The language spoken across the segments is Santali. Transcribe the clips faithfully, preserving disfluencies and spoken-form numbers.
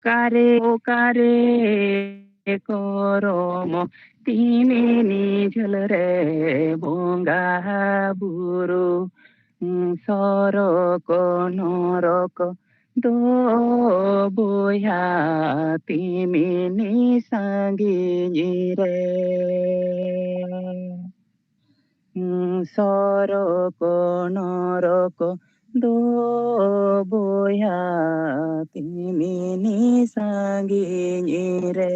ᱚᱠᱟᱨᱮ ᱚᱠᱟᱨᱮ ᱠᱚᱨᱚᱢ ᱛᱤᱢᱤᱱᱤ ᱡᱷᱟᱹᱞ ᱨᱮ ᱵᱚᱸᱜᱟ ᱵᱩᱨᱩ, ᱥᱚᱨᱚᱠ ᱱᱚᱨᱚᱠ ᱫᱚ ᱵᱚᱭᱦᱟ ᱛᱤᱢᱤᱱᱤ ᱥᱟᱺᱜᱤᱧ ᱨᱮ᱾ ᱥᱚᱨᱚᱠ ᱱᱚᱨᱚᱠ ᱫᱚ ᱵᱚᱭᱦᱟ ᱛᱤᱢᱤᱱᱤ ᱥᱟᱺᱜᱤᱧ ᱨᱮ᱾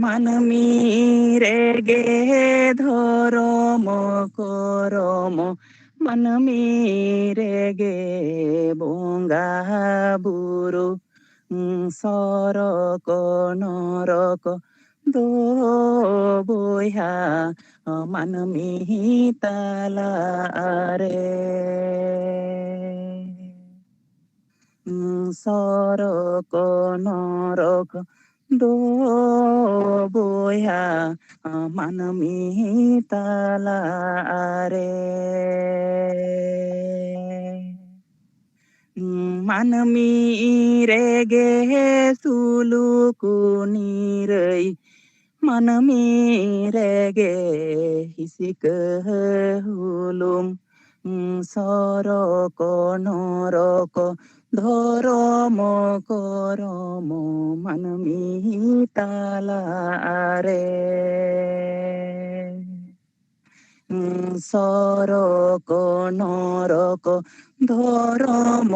ᱢᱟᱹᱱᱢᱤ ᱨᱮᱜᱮ ᱫᱷᱚᱨᱚᱢ ᱠᱚᱨᱚᱢ, ᱢᱟᱹᱱᱢᱤ ᱨᱮᱜᱮ ᱵᱚᱸᱜᱟ ᱵᱩᱨᱩ, ᱥᱚᱨᱚᱠ ᱱᱚᱨᱚᱠ ᱫᱚ ᱵᱚᱭᱦᱟ ᱢᱟᱹᱱᱢᱤ ᱛᱟᱞᱟᱨᱮ᱾ ᱥᱚᱨᱚᱠ ᱱᱚᱨᱚᱠ ᱫᱚ ᱵᱚᱭᱦᱟ ᱢᱟᱹᱱᱢᱤ ᱛᱟᱞᱟᱨᱮ᱾ ᱢᱟᱹᱱᱢᱤ ᱨᱮᱜᱮ ᱥᱩᱞᱩᱠ ᱱᱤᱨᱟᱹᱭ, ᱢᱟᱹᱱᱢᱤ ᱨᱮᱜᱮ ᱦᱤᱥᱤᱠᱟᱹ ᱦᱩᱞᱩᱢ, ᱥᱚᱨᱚᱠ ᱱᱚᱨᱚᱠ ᱫᱷᱚᱨᱚᱢ ᱠᱚᱨᱚᱢ ᱢᱟᱹᱱᱢᱤ ᱛᱟᱞᱟᱨᱮ᱾ ᱥᱚᱨᱚᱠ ᱱᱚᱨᱚᱠ ᱫᱷᱚᱨᱚᱢ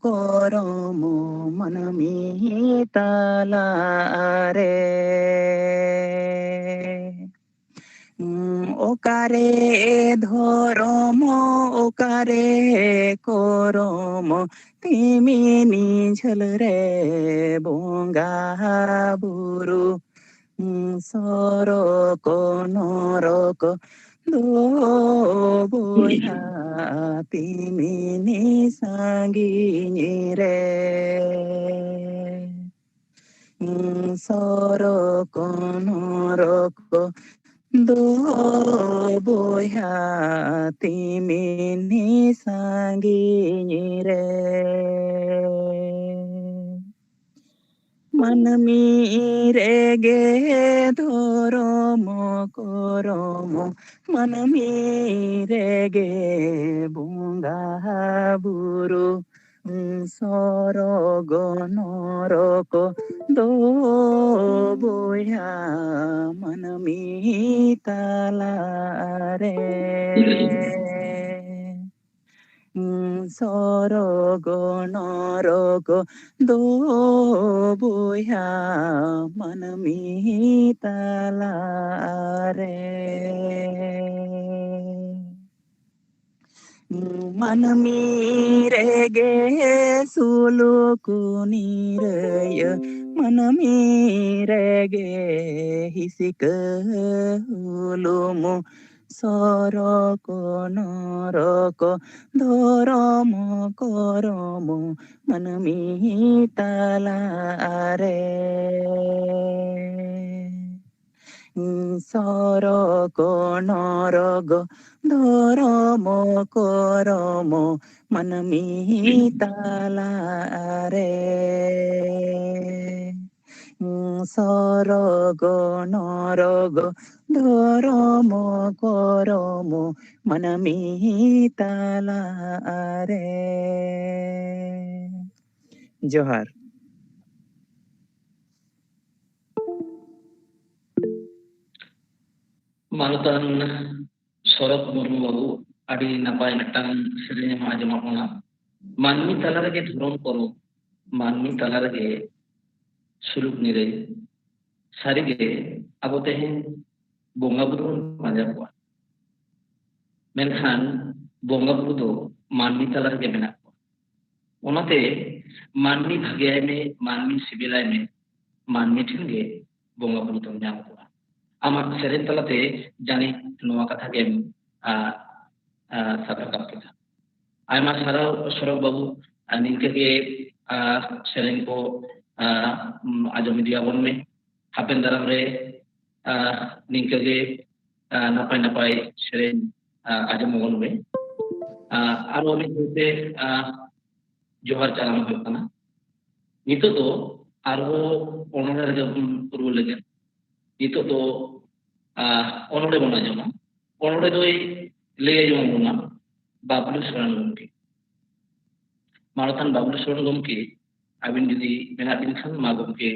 ᱠᱚᱨᱚᱢ ᱢᱟᱹᱱᱢᱤ ᱛᱟᱞᱟᱨᱮ᱾ ᱚᱠᱟᱨᱮ ᱫᱷᱚᱨᱚᱢ ᱚᱠᱟᱨᱮ ᱠᱚᱨᱚᱢ ᱛᱤᱢᱤᱱᱤ ᱡᱷᱟᱹᱞ ᱨᱮ ᱵᱚᱸᱜᱟ ᱵᱩᱨᱩ, ᱥᱚᱨᱚᱠ ᱱᱚᱨᱚᱠ ᱫᱚ ᱵᱚᱭᱦᱟ ᱛᱤᱢᱤᱱᱤ ᱥᱟᱺᱜᱤᱧ ᱨᱮ᱾ ᱥᱚᱨᱚᱠ ᱱᱚᱨᱚᱠ ᱫᱚ ᱵᱚᱭᱦᱟ ᱛᱤᱢᱤᱱᱤ ᱥᱟᱺᱜᱤᱧ ᱨᱮ᱾ ᱢᱟᱹᱱᱢᱤ ᱨᱮᱜᱮ ᱫᱷᱚᱨᱚᱢ ᱠᱚᱨᱚᱢ, ᱢᱟᱹᱱᱢᱤ ᱨᱮᱜᱮ ᱵᱚᱸᱜᱟ ᱵᱩᱨᱩ, ᱥᱚᱨᱚᱜ ᱱᱚᱨᱚᱠ ᱫᱚ ᱵᱚᱭᱦᱟ ᱢᱟᱹᱱᱢᱤ ᱛᱟᱞᱟᱨᱮ᱾ ᱥᱚᱨᱚᱜ ᱱᱚᱨᱚᱠ ᱫᱚ ᱵᱚᱭᱦᱟ ᱢᱟᱹᱱᱢᱤ ᱛᱟᱞᱟᱨᱮ᱾ ᱢᱟᱹᱱᱢᱤ ᱨᱮᱜᱮ ᱥᱩᱞᱩᱠ ᱱᱤᱨᱟᱹᱭ, ᱢᱟᱹᱱᱢᱤ ᱨᱮᱜᱮ ᱦᱤᱥᱠᱟᱹ ᱦᱩᱞᱩᱢ, ᱥᱚᱨᱚᱜ ᱱᱚᱨᱚᱠ ᱫᱷᱚᱨᱚᱢ ᱠᱚᱨᱚᱢ ᱢᱟᱹᱱᱢᱤ ᱛᱟᱞᱟᱨᱮ᱾ ᱥᱚᱨᱚᱜ ᱱᱚᱨᱚᱠ ᱫᱷᱚᱨᱚᱢ ᱠᱚᱨᱚᱢ ᱢᱟᱹᱱᱢᱤ ᱛᱟᱞᱟᱨᱮ᱾ ᱥᱚᱨᱚᱜ ᱱᱚᱨᱚᱠ ᱫᱷᱚᱨᱚᱢ ᱠᱚᱨᱚᱢ ᱢᱟᱹᱱᱢᱤ ᱛᱟᱞᱟᱨᱮ᱾ ᱡᱚᱦᱟᱨ᱾ ᱢᱟᱱᱚᱛᱟᱱ ᱥᱚᱨᱚᱛ ᱢᱩᱨᱢᱩ ᱵᱟᱹᱵᱩ, ᱟᱹᱰᱤ ᱱᱟᱯᱟᱭ ᱢᱤᱫᱴᱟᱝ ᱥᱮᱨᱮᱧ ᱮᱢ ᱟᱸᱡᱚᱢᱟᱫ ᱵᱚᱱᱟ᱾ ᱢᱟᱹᱱᱢᱤ ᱛᱟᱞᱟ ᱨᱮᱜᱮ ᱫᱷᱚᱨᱚᱢ ᱠᱚᱨᱚᱢ, ᱢᱟᱹᱱᱢᱤ ᱛᱟᱞᱟ ᱨᱮᱜᱮ ᱥᱩᱞᱩᱠ ᱱᱤᱨᱟᱹᱭ᱾ ᱥᱟᱹᱨᱤᱜᱮ ᱟᱵᱚ ᱛᱮᱦᱮᱧ ᱵᱚᱸᱜᱟ ᱵᱩᱨᱩ ᱵᱚᱱ ᱯᱟᱸᱡᱟ ᱠᱚᱣᱟ, ᱢᱮᱱᱠᱷᱟᱱ ᱵᱚᱸᱜᱟ ᱵᱩᱨᱩ ᱫᱚ ᱢᱟᱹᱱᱢᱤ ᱛᱟᱞᱟ ᱨᱮᱜᱮ ᱢᱮᱱᱟᱜ ᱠᱚᱣᱟ᱾ ᱚᱱᱟᱛᱮ ᱢᱟᱹᱱᱢᱤ ᱵᱷᱟᱜᱮᱭᱟᱭ ᱢᱮ, ᱢᱟᱹᱱᱢᱤ ᱥᱤᱵᱤᱞᱟᱭ ᱢᱮ, ᱢᱟᱹᱱᱢᱤ ᱴᱷᱮᱱ ᱜᱮ ᱵᱚᱸᱜᱟ ᱵᱩᱨᱩ ᱫᱚᱢ ᱧᱟᱢ ᱠᱚᱣᱟ᱾ ᱟᱢᱟᱜ ᱥᱮᱨᱮᱧ ᱛᱟᱞᱟᱛᱮ ᱡᱟᱹᱱᱤᱡ ᱱᱚᱣᱟ ᱠᱟᱛᱷᱟ ᱜᱮᱢ, ᱟ, ᱟ, ᱥᱟᱵ ᱨᱟᱠᱟᱵ ᱠᱮᱫᱟ᱾ ᱟᱭᱢᱟ ᱥᱟᱨᱦᱟᱣ ᱥᱚᱨᱚᱜ ᱵᱟᱹᱵᱩ, ᱟᱨ ᱱᱤᱝᱠᱟᱹ ᱜᱮ, ᱟ, ᱥᱮᱨᱮᱧ ᱠᱚ, ᱟ, ᱩᱢ, ᱟᱸᱡᱚᱢ ᱤᱫᱤᱭᱟᱵᱚᱱ ᱢᱮ᱾ ᱦᱟᱯᱮᱱ ᱫᱟᱨᱟᱢ ᱨᱮ, ᱟ, ᱱᱤᱝᱠᱟᱹ ᱜᱮ, ᱟ, ᱱᱟᱯᱟᱭ ᱱᱟᱯᱟᱭ ᱥᱮᱨᱮᱧ, ᱟ, ᱟᱸᱡᱚᱢ ᱟᱵᱚᱱ ᱢᱮ᱾ ᱟ, ᱟᱨᱚ ᱢᱤᱫ ᱫᱷᱟᱣ ᱛᱮ, ᱟ, ᱡᱚᱦᱟᱨ ᱪᱟᱞᱟᱢ ᱦᱩᱭᱩᱜ ᱠᱟᱱᱟ᱾ ᱱᱤᱛᱚᱜ ᱫᱚ ᱟᱨᱦᱚᱸ ᱚᱱᱚᱬᱦᱮ ᱨᱮᱜᱮ ᱵᱚᱱ ᱨᱩᱣᱟᱹᱲ ᱞᱮᱜᱮ᱾ ᱱᱤᱛᱚᱜ ᱫᱚ ᱟᱨ ᱚᱱᱚᱬᱦᱮ ᱵᱚᱱ ᱟᱸᱡᱚᱢᱟ᱾ ᱚᱱᱚᱬᱦᱮ ᱫᱚᱭ ᱞᱟᱹᱭ ᱟᱸᱡᱚᱢ ᱵᱚᱱᱟ ᱵᱟᱵᱞᱩ ᱥᱚᱨᱮᱱ ᱜᱚᱢᱠᱮ᱾ ᱢᱟᱱᱚᱛᱟᱱ ᱵᱟᱵᱞᱩ ᱥᱚᱨᱮᱱ ᱜᱚᱢᱠᱮ, ᱟᱹᱵᱤᱱ ᱡᱩᱫᱤ ᱢᱮᱱᱟᱜ ᱵᱤᱱ ᱠᱷᱟᱱ, ᱢᱟ ᱜᱚᱢᱠᱮ,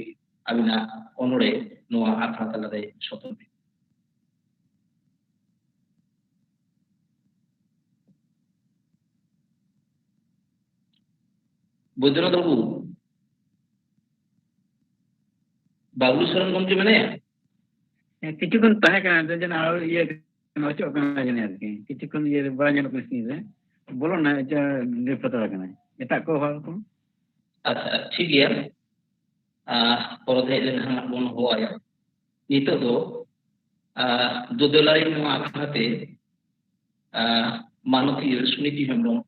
ᱟᱹᱵᱤᱱᱟᱜ ᱚᱱᱚᱬᱦᱮ ᱱᱚᱣᱟ ᱟᱠᱷᱲᱟ ᱛᱟᱞᱟᱨᱮ ᱥᱚᱫᱚᱨ ᱵᱤᱱ᱾ ᱵᱳᱭᱫᱚᱱᱟᱛᱷ ᱵᱟᱹᱵᱩ, ᱵᱟᱵᱞᱩ ᱥᱚᱨᱮᱱ ᱜᱚᱢᱠᱮ ᱢᱮᱱᱟᱭᱟ? ᱦᱮᱸ, ᱠᱤᱪᱷᱩ ᱠᱷᱚᱱ ᱛᱟᱦᱮᱸ ᱠᱟᱱᱟ, ᱟᱫᱚ ᱡᱮᱱᱚ ᱟᱨᱚ ᱤᱭᱟᱹ ᱚᱪᱚᱜ ᱠᱟᱱᱟ ᱡᱟᱹᱱᱤᱡ ᱟᱨᱠᱤ, ᱠᱤᱪᱷᱩ ᱠᱷᱚᱱ ᱤᱭᱟᱹ ᱵᱟᱭ ᱧᱮᱞᱚᱜ ᱠᱟᱱᱟ screen ᱨᱮ, ᱵᱚᱞᱚᱱᱟ, ᱞᱮᱯ ᱦᱟᱛᱟᱲ ᱠᱟᱱᱟᱭ᱾ ᱮᱴᱟᱜ ᱠᱚ ᱦᱚᱲ ᱠᱚ? ᱟᱪᱪᱷᱟ, ᱴᱷᱤᱠ ᱜᱮᱭᱟ᱾ ᱟᱨ ᱯᱚᱨᱮ ᱛᱮ ᱦᱮᱡ ᱞᱮᱱᱠᱷᱟᱱ ᱦᱟᱸᱜ ᱵᱚᱱ ᱦᱚᱦᱚ ᱟᱭᱟ᱾ ᱱᱤᱛᱚᱜ ᱫᱚ ᱟᱨ ᱫᱩᱫᱟᱹᱞᱟᱭ ᱱᱚᱣᱟ ᱟᱠᱷᱲᱟ ᱛᱮ ᱟᱨ ᱢᱟᱱᱚᱛᱤᱭᱟᱹ ᱥᱩᱱᱤᱛᱤ ᱦᱮᱢᱵᱨᱚᱢ,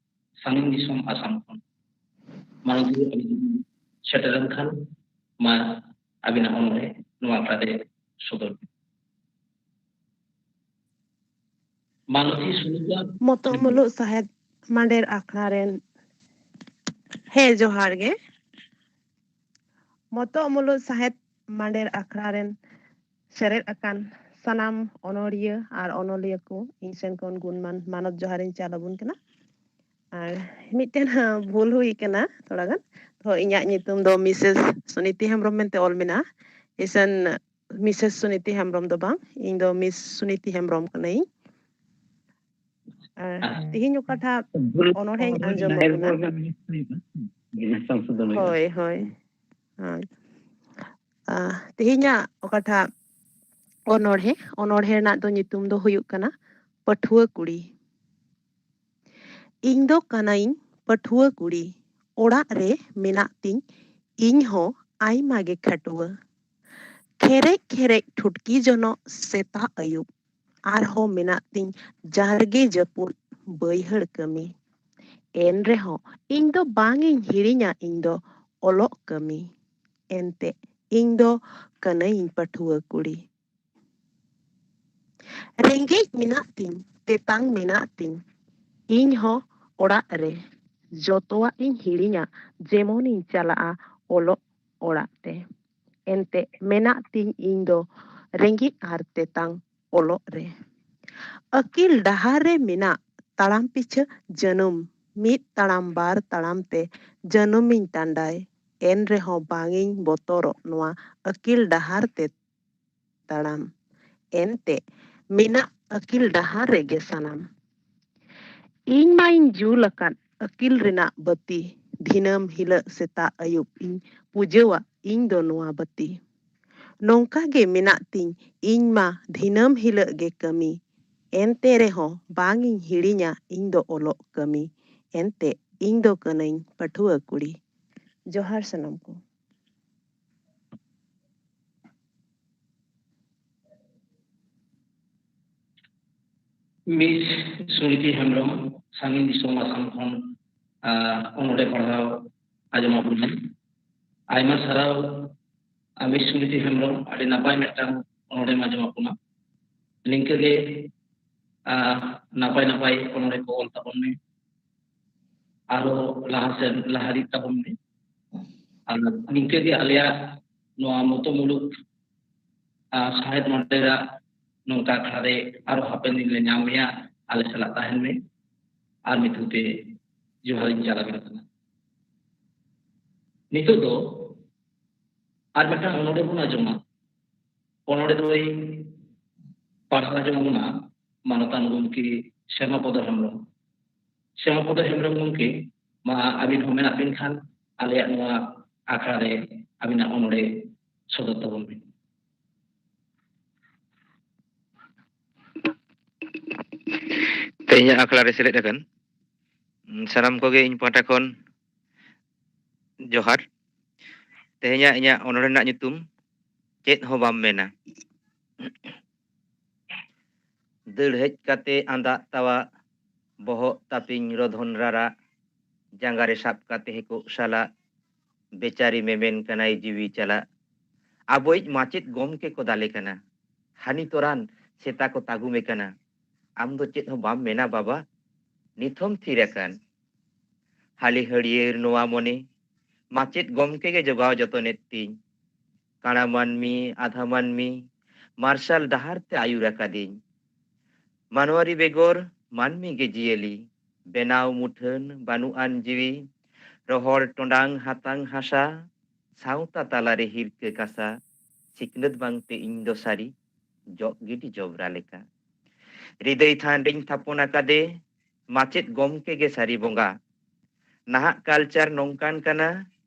ᱥᱟᱺᱜᱤᱧ ᱫᱤᱥᱚᱢ ᱟᱥᱟᱢ ᱠᱷᱚᱱ᱾ ᱢᱟᱱᱚᱛᱤᱭᱟᱹ ᱟᱹᱵᱤᱱ ᱥᱮᱴᱮᱨ ᱞᱮᱱᱠᱷᱟᱱ, ᱢᱟ ᱟᱹᱵᱤᱱᱟᱜ ᱚᱱᱚᱬᱦᱮ ᱱᱚᱣᱟ ᱟᱠᱷᱲᱟ ᱨᱮ ᱥᱚᱫᱚᱨ ᱵᱤᱱ᱾ ᱢᱟᱱᱚᱛᱤ ᱥᱩᱱᱤᱛᱟ ᱢᱚᱛᱚᱜ ᱦᱮᱢᱵᱨᱚᱢ᱾ ᱢᱩᱞᱩᱜ ᱥᱟᱦᱮᱫ ᱢᱟᱸᱰᱮᱨ ᱟᱠᱷᱲᱟ ᱨᱮᱱ, ᱦᱮᱸ, ᱡᱚᱦᱟᱨ ᱜᱮ᱾ ᱢᱚᱛᱚᱜ ᱢᱩᱞᱩᱜ ᱥᱟᱦᱮᱫ ᱢᱟᱸᱰᱮᱨ ᱟᱠᱷᱲᱟ ᱨᱮᱱ ᱥᱮᱞᱮᱫ ᱟᱠᱟᱱ ᱥᱟᱱᱟᱢ ᱚᱱᱚᱲᱤᱭᱟᱹ ᱟᱨ ᱚᱱᱚᱞᱤᱭᱟᱹ ᱠᱚ, ᱤᱧ ᱥᱮᱱ ᱠᱷᱚᱱ ᱜᱩᱱᱢᱟᱱ ᱢᱟᱱᱚᱛ ᱡᱚᱦᱟᱨᱤᱧ ᱪᱟᱞ ᱟᱵᱚᱱ ᱠᱟᱱᱟ᱾ ᱟᱨ ᱢᱤᱫᱴᱮᱱ, ᱦᱟᱸ, ᱵᱷᱩᱞ ᱦᱩᱭ ᱠᱟᱱᱟ ᱛᱷᱚᱲᱟ ᱜᱟᱱ᱾ ᱛᱚ, ᱤᱧᱟᱹᱜ ᱧᱩᱛᱩᱢ ᱫᱚ ᱢᱤᱥᱮᱥ ᱥᱩᱱᱤᱛᱤ ᱦᱮᱢᱵᱨᱚᱢ ᱢᱮᱱᱛᱮ ᱚᱞ ᱢᱮᱱᱟᱜᱼᱟ᱾ ᱤᱥᱟᱱ ᱢᱤᱥᱮᱥ ᱥᱩᱱᱤᱛᱤ ᱦᱮᱢᱵᱨᱚᱢ ᱫᱚ ᱵᱟᱝ, ᱤᱧ ᱫᱚ ᱢᱤᱥ ᱥᱩᱱᱤᱛᱤ ᱦᱮᱢᱵᱨᱚᱢ ᱠᱟᱹᱱᱟᱹᱧ᱾ ᱟᱨ ᱟᱪᱪᱷᱟ᱾ ᱛᱤᱦᱤᱧ ᱚᱠᱟᱴᱟᱜ ᱵᱷᱩᱞ ᱚᱱᱚᱬᱦᱮᱧ ᱟᱸᱡᱚᱢ ᱰᱟᱭᱨᱮᱠᱴ ᱟᱵᱚᱱᱟ᱾ ᱵᱚᱞ ᱠᱟᱱ ᱢᱤᱥ ᱥᱩᱱᱤᱛᱤ, ᱦᱮᱸ, ᱥᱚᱝᱥᱳᱫᱷᱚᱱ ᱦᱩᱭᱩᱜᱼᱟ᱾ ᱦᱳᱭ, ᱦᱳᱭ, ᱦᱳᱭ᱾ ᱟᱨ, ᱟᱨ ᱛᱤᱦᱤᱧᱟᱜ ᱚᱠᱟᱴᱟᱜ ᱚᱱᱚᱬᱦᱮ, ᱚᱱᱚᱬᱦᱮ ᱨᱮᱱᱟᱜ ᱫᱚ ᱧᱩᱛᱩᱢ ᱫᱚ ᱦᱩᱭᱩᱜ ᱠᱟᱱᱟ ᱯᱟᱹᱴᱷᱩᱣᱟᱹ ᱠᱩᱲᱤ᱾ ᱤᱧ ᱫᱚ ᱠᱟᱹᱱᱟᱹᱧ ᱯᱟᱹᱴᱷᱩᱣᱟᱹ ᱠᱩᱲᱤ, ᱚᱲᱟᱜ ᱨᱮ ᱢᱮᱱᱟᱜ ᱛᱤᱧ ᱤᱧ ᱦᱚᱸ ᱟᱭᱢᱟ ᱜᱮ ᱠᱷᱟᱹᱴᱩᱣᱟᱹ᱾ ᱠᱷᱮᱨᱮᱡ ᱠᱷᱮᱨᱮᱡ ᱴᱷᱩᱴᱠᱤ ᱡᱚᱱᱚᱜ ᱥᱮᱛᱟᱜ ᱟᱹᱭᱩᱵ, ᱟᱨᱦᱚᱸ ᱢᱮᱱᱟᱜ ᱛᱤᱧ ᱡᱟᱨᱜᱮ ᱡᱟᱹᱯᱩᱫ ᱵᱟᱹᱭᱦᱟᱹᱲ ᱠᱟᱹᱢᱤ᱾ ᱮᱱ ᱨᱮᱦᱚᱸ ᱤᱧ ᱫᱚ ᱵᱟᱝ ᱤᱧ ᱦᱤᱲᱤᱧᱟ ᱤᱧ ᱫᱚ ᱚᱞᱚᱜ ᱠᱟᱹᱢᱤ᱾ ᱮᱱᱛᱮ ᱤᱧ ᱫᱚ ᱠᱟᱹᱱᱟᱹᱧ ᱯᱟᱹᱴᱷᱩᱣᱟᱹ ᱠᱩᱲᱤ᱾ ᱨᱮᱸᱜᱮᱡ ᱢᱮᱱᱟᱜ ᱛᱤᱧ, ᱛᱮᱛᱟᱝ ᱢᱮᱱᱟᱜ ᱛᱤᱧ, ᱤᱧ ᱦᱚᱸ ᱚᱲᱟᱜ ᱨᱮ ᱡᱚᱛᱚᱣᱟᱜ ᱤᱧ ᱦᱤᱲᱤᱧᱟ, ᱡᱮᱢᱚᱱᱤᱧ ᱪᱟᱞᱟᱜᱼᱟ ᱚᱞᱚᱜ ᱚᱲᱟᱜ ᱛᱮ᱾ ᱮᱱᱛᱮ ᱢᱮᱱᱟᱜ ᱛᱤᱧ ᱤᱧ ᱫᱚ ᱨᱮᱸᱜᱮᱡ ᱟᱨ ᱛᱮᱛᱟᱝ ᱚᱞᱚᱜ ᱨᱮ᱾ ᱟᱹᱠᱤᱞ ᱰᱟᱦᱟᱨ ᱨᱮ ᱢᱮᱱᱟᱜ ᱛᱟᱲᱟᱢ ᱯᱤᱪᱷᱟᱹ ᱡᱟᱹᱱᱩᱢ, ᱢᱤᱫ ᱛᱟᱲᱟᱢ ᱵᱟᱨ ᱛᱟᱲᱟᱢ ᱛᱮ ᱡᱟᱹᱱᱩᱢᱤᱧ ᱴᱟᱸᱰᱟᱭ᱾ ᱮᱱ ᱨᱮᱦᱚᱸ ᱵᱟᱝ ᱤᱧ ᱵᱚᱛᱚᱨᱚᱜ ᱱᱚᱣᱟ ᱟᱹᱠᱤᱞ ᱰᱟᱦᱟᱨ ᱛᱮ ᱛᱟᱲᱟᱢ᱾ ᱮᱱᱛᱮ ᱢᱮᱱᱟᱜ ᱟᱹᱠᱤᱞ ᱰᱟᱦᱟᱨ ᱨᱮᱜᱮ ᱥᱟᱱᱟᱢ᱾ ᱤᱧ ᱢᱟᱧ ᱡᱩᱞ ᱟᱠᱟᱫ ᱟᱹᱠᱤᱞ ᱨᱮᱱᱟᱜ ᱵᱟᱹᱛᱤ, ᱫᱤᱱᱟᱹᱢ ᱦᱤᱞᱟᱹᱜ ᱥᱮᱛᱟᱜ ᱟᱹᱭᱩᱵ ᱤᱧ ᱯᱩᱡᱟᱹᱣᱟ ᱤᱧ ᱫᱚ ᱱᱚᱣᱟ ᱵᱟᱹᱛᱤ᱾ ᱱᱚᱝᱠᱟ ᱜᱮ ᱢᱮᱱᱟᱜ ᱛᱤᱧ ᱤᱧ ᱢᱟ ᱫᱤᱱᱟᱹᱢ ᱦᱤᱞᱟᱹᱜ ᱜᱮ ᱠᱟᱹᱢᱤ, ᱮᱱᱛᱮ ᱨᱮᱦᱚᱸ ᱵᱟᱝ ᱤᱧ ᱦᱤᱲᱤᱧᱟ ᱤᱧ ᱫᱚ ᱚᱞᱚᱜ ᱠᱟᱹᱢᱤ, ᱮᱱᱛᱮ ᱤᱧ ᱫᱚ ᱠᱟᱹᱱᱟᱹᱧ ᱯᱟᱹᱴᱷᱩᱣᱟᱹ ᱠᱩᱲᱤ᱾ ᱡᱚᱦᱟᱨ ᱥᱟᱱᱟᱢ ᱠᱚ᱾ ᱢᱤᱥ ᱥᱩᱱᱤᱛᱤ ᱦᱮᱢᱵᱨᱚᱢ, ᱥᱟᱺᱜᱤᱧ ᱫᱤᱥᱚᱢ ᱟᱥᱟᱢ ᱠᱷᱚᱱ, ᱟᱨ ᱚᱱᱚᱬᱦᱮ ᱯᱟᱲᱦᱟᱣ ᱟᱸᱡᱚᱢ ᱟᱵᱚᱱ ᱢᱮ᱾ ᱟᱭᱢᱟ ᱥᱟᱨᱦᱟᱣ, ᱟᱨ ᱢᱤᱥ ᱥᱩᱱᱤᱛᱤ ᱦᱮᱢᱵᱨᱚᱢ, ᱟᱹᱰᱤ ᱱᱟᱯᱟᱭ ᱢᱤᱫᱴᱟᱝ ᱚᱱᱚᱬᱦᱮᱢ ᱟᱸᱡᱚᱢ ᱟᱵᱚᱱᱟ᱾ ᱱᱤᱝᱠᱟᱹ ᱜᱮ, ᱟᱨ ᱱᱟᱯᱟᱭ ᱱᱟᱯᱟᱭ ᱚᱱᱚᱬᱦᱮ ᱠᱚ ᱚᱞ ᱛᱟᱵᱚᱱ ᱢᱮ᱾ ᱟᱨᱚ ᱞᱟᱦᱟ ᱥᱮᱫ ᱞᱟᱦᱟ ᱤᱫᱤᱜ ᱛᱟᱵᱚᱱ ᱢᱮ᱾ ᱟᱨ ᱱᱤᱝᱠᱟᱹ ᱜᱮ ᱟᱞᱮᱭᱟᱜ ᱱᱚᱣᱟ ᱢᱚᱛᱚ ᱢᱩᱞᱩᱠ, ᱟᱨ ᱥᱟᱶᱦᱮᱫ ᱢᱚᱰᱮᱞᱟᱜ ᱱᱚᱝᱠᱟ ᱟᱠᱷᱲᱟ ᱨᱮ ᱟᱨᱚ ᱦᱟᱯᱮᱱ ᱫᱤᱱ ᱞᱮ ᱧᱟᱢ ᱢᱮᱭᱟ, ᱟᱞᱮ ᱥᱟᱞᱟᱜ ᱛᱟᱦᱮᱱ ᱢᱮ᱾ ᱟᱨ ᱢᱤᱫ ᱫᱷᱟᱣ ᱛᱮ ᱡᱚᱦᱟᱨ ᱤᱧ ᱪᱟᱞ ᱟᱵᱮᱱ ᱠᱟᱱᱟ᱾ ᱱᱤᱛᱚᱜ ᱫᱚ ᱟᱨ ᱢᱤᱫᱴᱟᱝ ᱚᱱᱚᱬᱦᱮ ᱵᱚᱱ ᱟᱸᱡᱚᱢᱟ᱾ ᱚᱱᱚᱬᱦᱮ ᱫᱚᱭ ᱯᱟᱲᱦᱟᱣ ᱟᱸᱡᱚᱢ ᱟᱵᱚᱱᱟ ᱢᱟᱱᱚᱛᱟᱱ ᱜᱚᱢᱠᱮ ᱥᱮᱢᱟᱯᱚᱫᱚ ᱦᱮᱢᱵᱨᱚᱢ᱾ ᱥᱮᱢᱟᱯᱚᱫᱚ ᱦᱮᱢᱵᱨᱚᱢ ᱜᱚᱢᱠᱮ, ᱢᱟ ᱟᱹᱵᱤᱱ ᱦᱚᱸ ᱢᱮᱱᱟᱜ ᱵᱤᱱ ᱠᱷᱟᱱ ᱟᱞᱮᱭᱟᱜ ᱱᱚᱣᱟ ᱟᱠᱷᱲᱟ ᱨᱮ ᱟᱹᱵᱤᱱᱟᱜ ᱚᱱᱚᱬᱦᱮ ᱥᱚᱫᱚᱨ ᱛᱟᱵᱚᱱ ᱵᱤᱱ᱾ ᱛᱮᱦᱮᱧᱟᱜ ᱟᱠᱷᱲᱟ ᱨᱮ ᱥᱮᱞᱮᱫ ᱟᱠᱟᱱ ᱥᱟᱱᱟᱢ ᱠᱚᱜᱮ ᱤᱧ ᱯᱟᱦᱴᱟ ᱠᱷᱚᱱ ᱡᱚᱦᱟᱨ᱾ ᱛᱮᱦᱮᱧᱟᱜ ᱤᱧᱟᱹᱜ ᱚᱱᱚᱬᱦᱮ ᱨᱮᱱᱟᱜ ᱧᱩᱛᱩᱢ ᱪᱮᱫ ᱦᱚᱸ ᱵᱟᱢ ᱢᱮᱱᱟ᱾ ᱫᱟᱹᱲ ᱦᱮᱡ ᱠᱟᱛᱮ ᱟᱸᱫᱟᱜ ᱛᱟᱣᱟᱜ, ᱵᱚᱦᱚᱜ ᱛᱟᱹᱯᱤᱧ ᱨᱚᱫᱷᱚᱱ ᱨᱟᱨᱟᱜ, ᱡᱟᱸᱜᱟ ᱨᱮ ᱥᱟᱵ ᱠᱟᱛᱮ ᱦᱮᱠᱚᱜ ᱥᱟᱞᱟᱜ, ᱵᱮᱪᱟᱨᱤ ᱢᱮᱢᱮᱱ ᱠᱟᱱᱟᱭ ᱡᱤᱣᱤ ᱪᱟᱞᱟᱜ᱾ ᱟᱵᱚᱭᱤᱡ ᱢᱟᱪᱮᱫ ᱜᱚᱢᱠᱮ ᱠᱚ ᱫᱟᱞᱮ ᱠᱟᱱᱟ, ᱦᱟᱹᱱᱤ ᱛᱚᱨᱟᱱ ᱥᱮᱛᱟ ᱠᱚ ᱛᱟᱹᱜᱩᱢᱮ ᱠᱟᱱᱟ᱾ ᱟᱢ ᱫᱚ ᱪᱮᱫ ᱦᱚᱸ ᱵᱟᱢ ᱢᱮᱱᱟ ᱵᱟᱵᱟ, ᱱᱤᱛ ᱦᱚᱸᱢ ᱛᱷᱤᱨ ᱟᱠᱟᱱ᱾ ᱦᱟᱹᱞᱤ ᱦᱟᱹᱲᱭᱟᱹᱨ ᱱᱚᱣᱟ ᱢᱚᱱᱮ, ᱢᱟᱪᱮᱫ ᱜᱚᱢᱠᱮ ᱜᱮ ᱡᱚᱜᱟᱣ ᱡᱚᱛᱚᱱᱮᱫ ᱛᱤᱧ᱾ ᱠᱟᱬᱟ ᱢᱟᱹᱱᱢᱤ, ᱟᱫᱷᱟ ᱢᱟᱹᱱᱢᱤ, ᱢᱟᱨᱥᱟᱞ ᱰᱟᱦᱟᱨ ᱛᱮ ᱟᱹᱭᱩᱨ ᱟᱠᱟᱫᱤᱧ᱾ ᱢᱟᱱᱣᱟᱨᱤ ᱵᱮᱜᱚᱨ ᱢᱟᱹᱱᱢᱤ ᱜᱮ ᱡᱤᱭᱟᱹᱞᱤ, ᱵᱮᱱᱟᱣ ᱢᱩᱴᱷᱟᱹᱱ ᱵᱟᱹᱱᱩᱜ ᱟᱱ ᱡᱤᱣᱤ, ᱨᱚᱦᱚᱲ ᱴᱚᱸᱰᱟᱝ ᱦᱟᱛᱟᱝ ᱦᱟᱥᱟ, ᱥᱟᱶᱛᱟ ᱛᱟᱞᱟᱨᱮ ᱦᱤᱨᱠᱟᱹ ᱠᱟᱥᱟ, ᱥᱤᱠᱷᱱᱟᱹᱛ ᱵᱟᱝᱛᱮ ᱤᱧ ᱫᱚ ᱥᱟᱹᱨᱤ, ᱡᱚᱜ ᱜᱤᱰᱤ ᱡᱚᱵᱽᱨᱟ ᱞᱮᱠᱟ᱾ ᱨᱤᱫᱟᱹᱭ ᱛᱷᱟᱱ ᱨᱤᱧ ᱛᱷᱟᱯᱚᱱ ᱟᱠᱟᱫᱮ, ᱢᱟᱪᱮᱫ ᱜᱚᱢᱠᱮ ᱜᱮ ᱥᱟᱹᱨᱤ ᱵᱚᱸᱜᱟ᱾ ᱱᱟᱦᱟᱜ culture ᱱᱚᱝᱠᱟᱱ ᱠᱟᱱᱟ,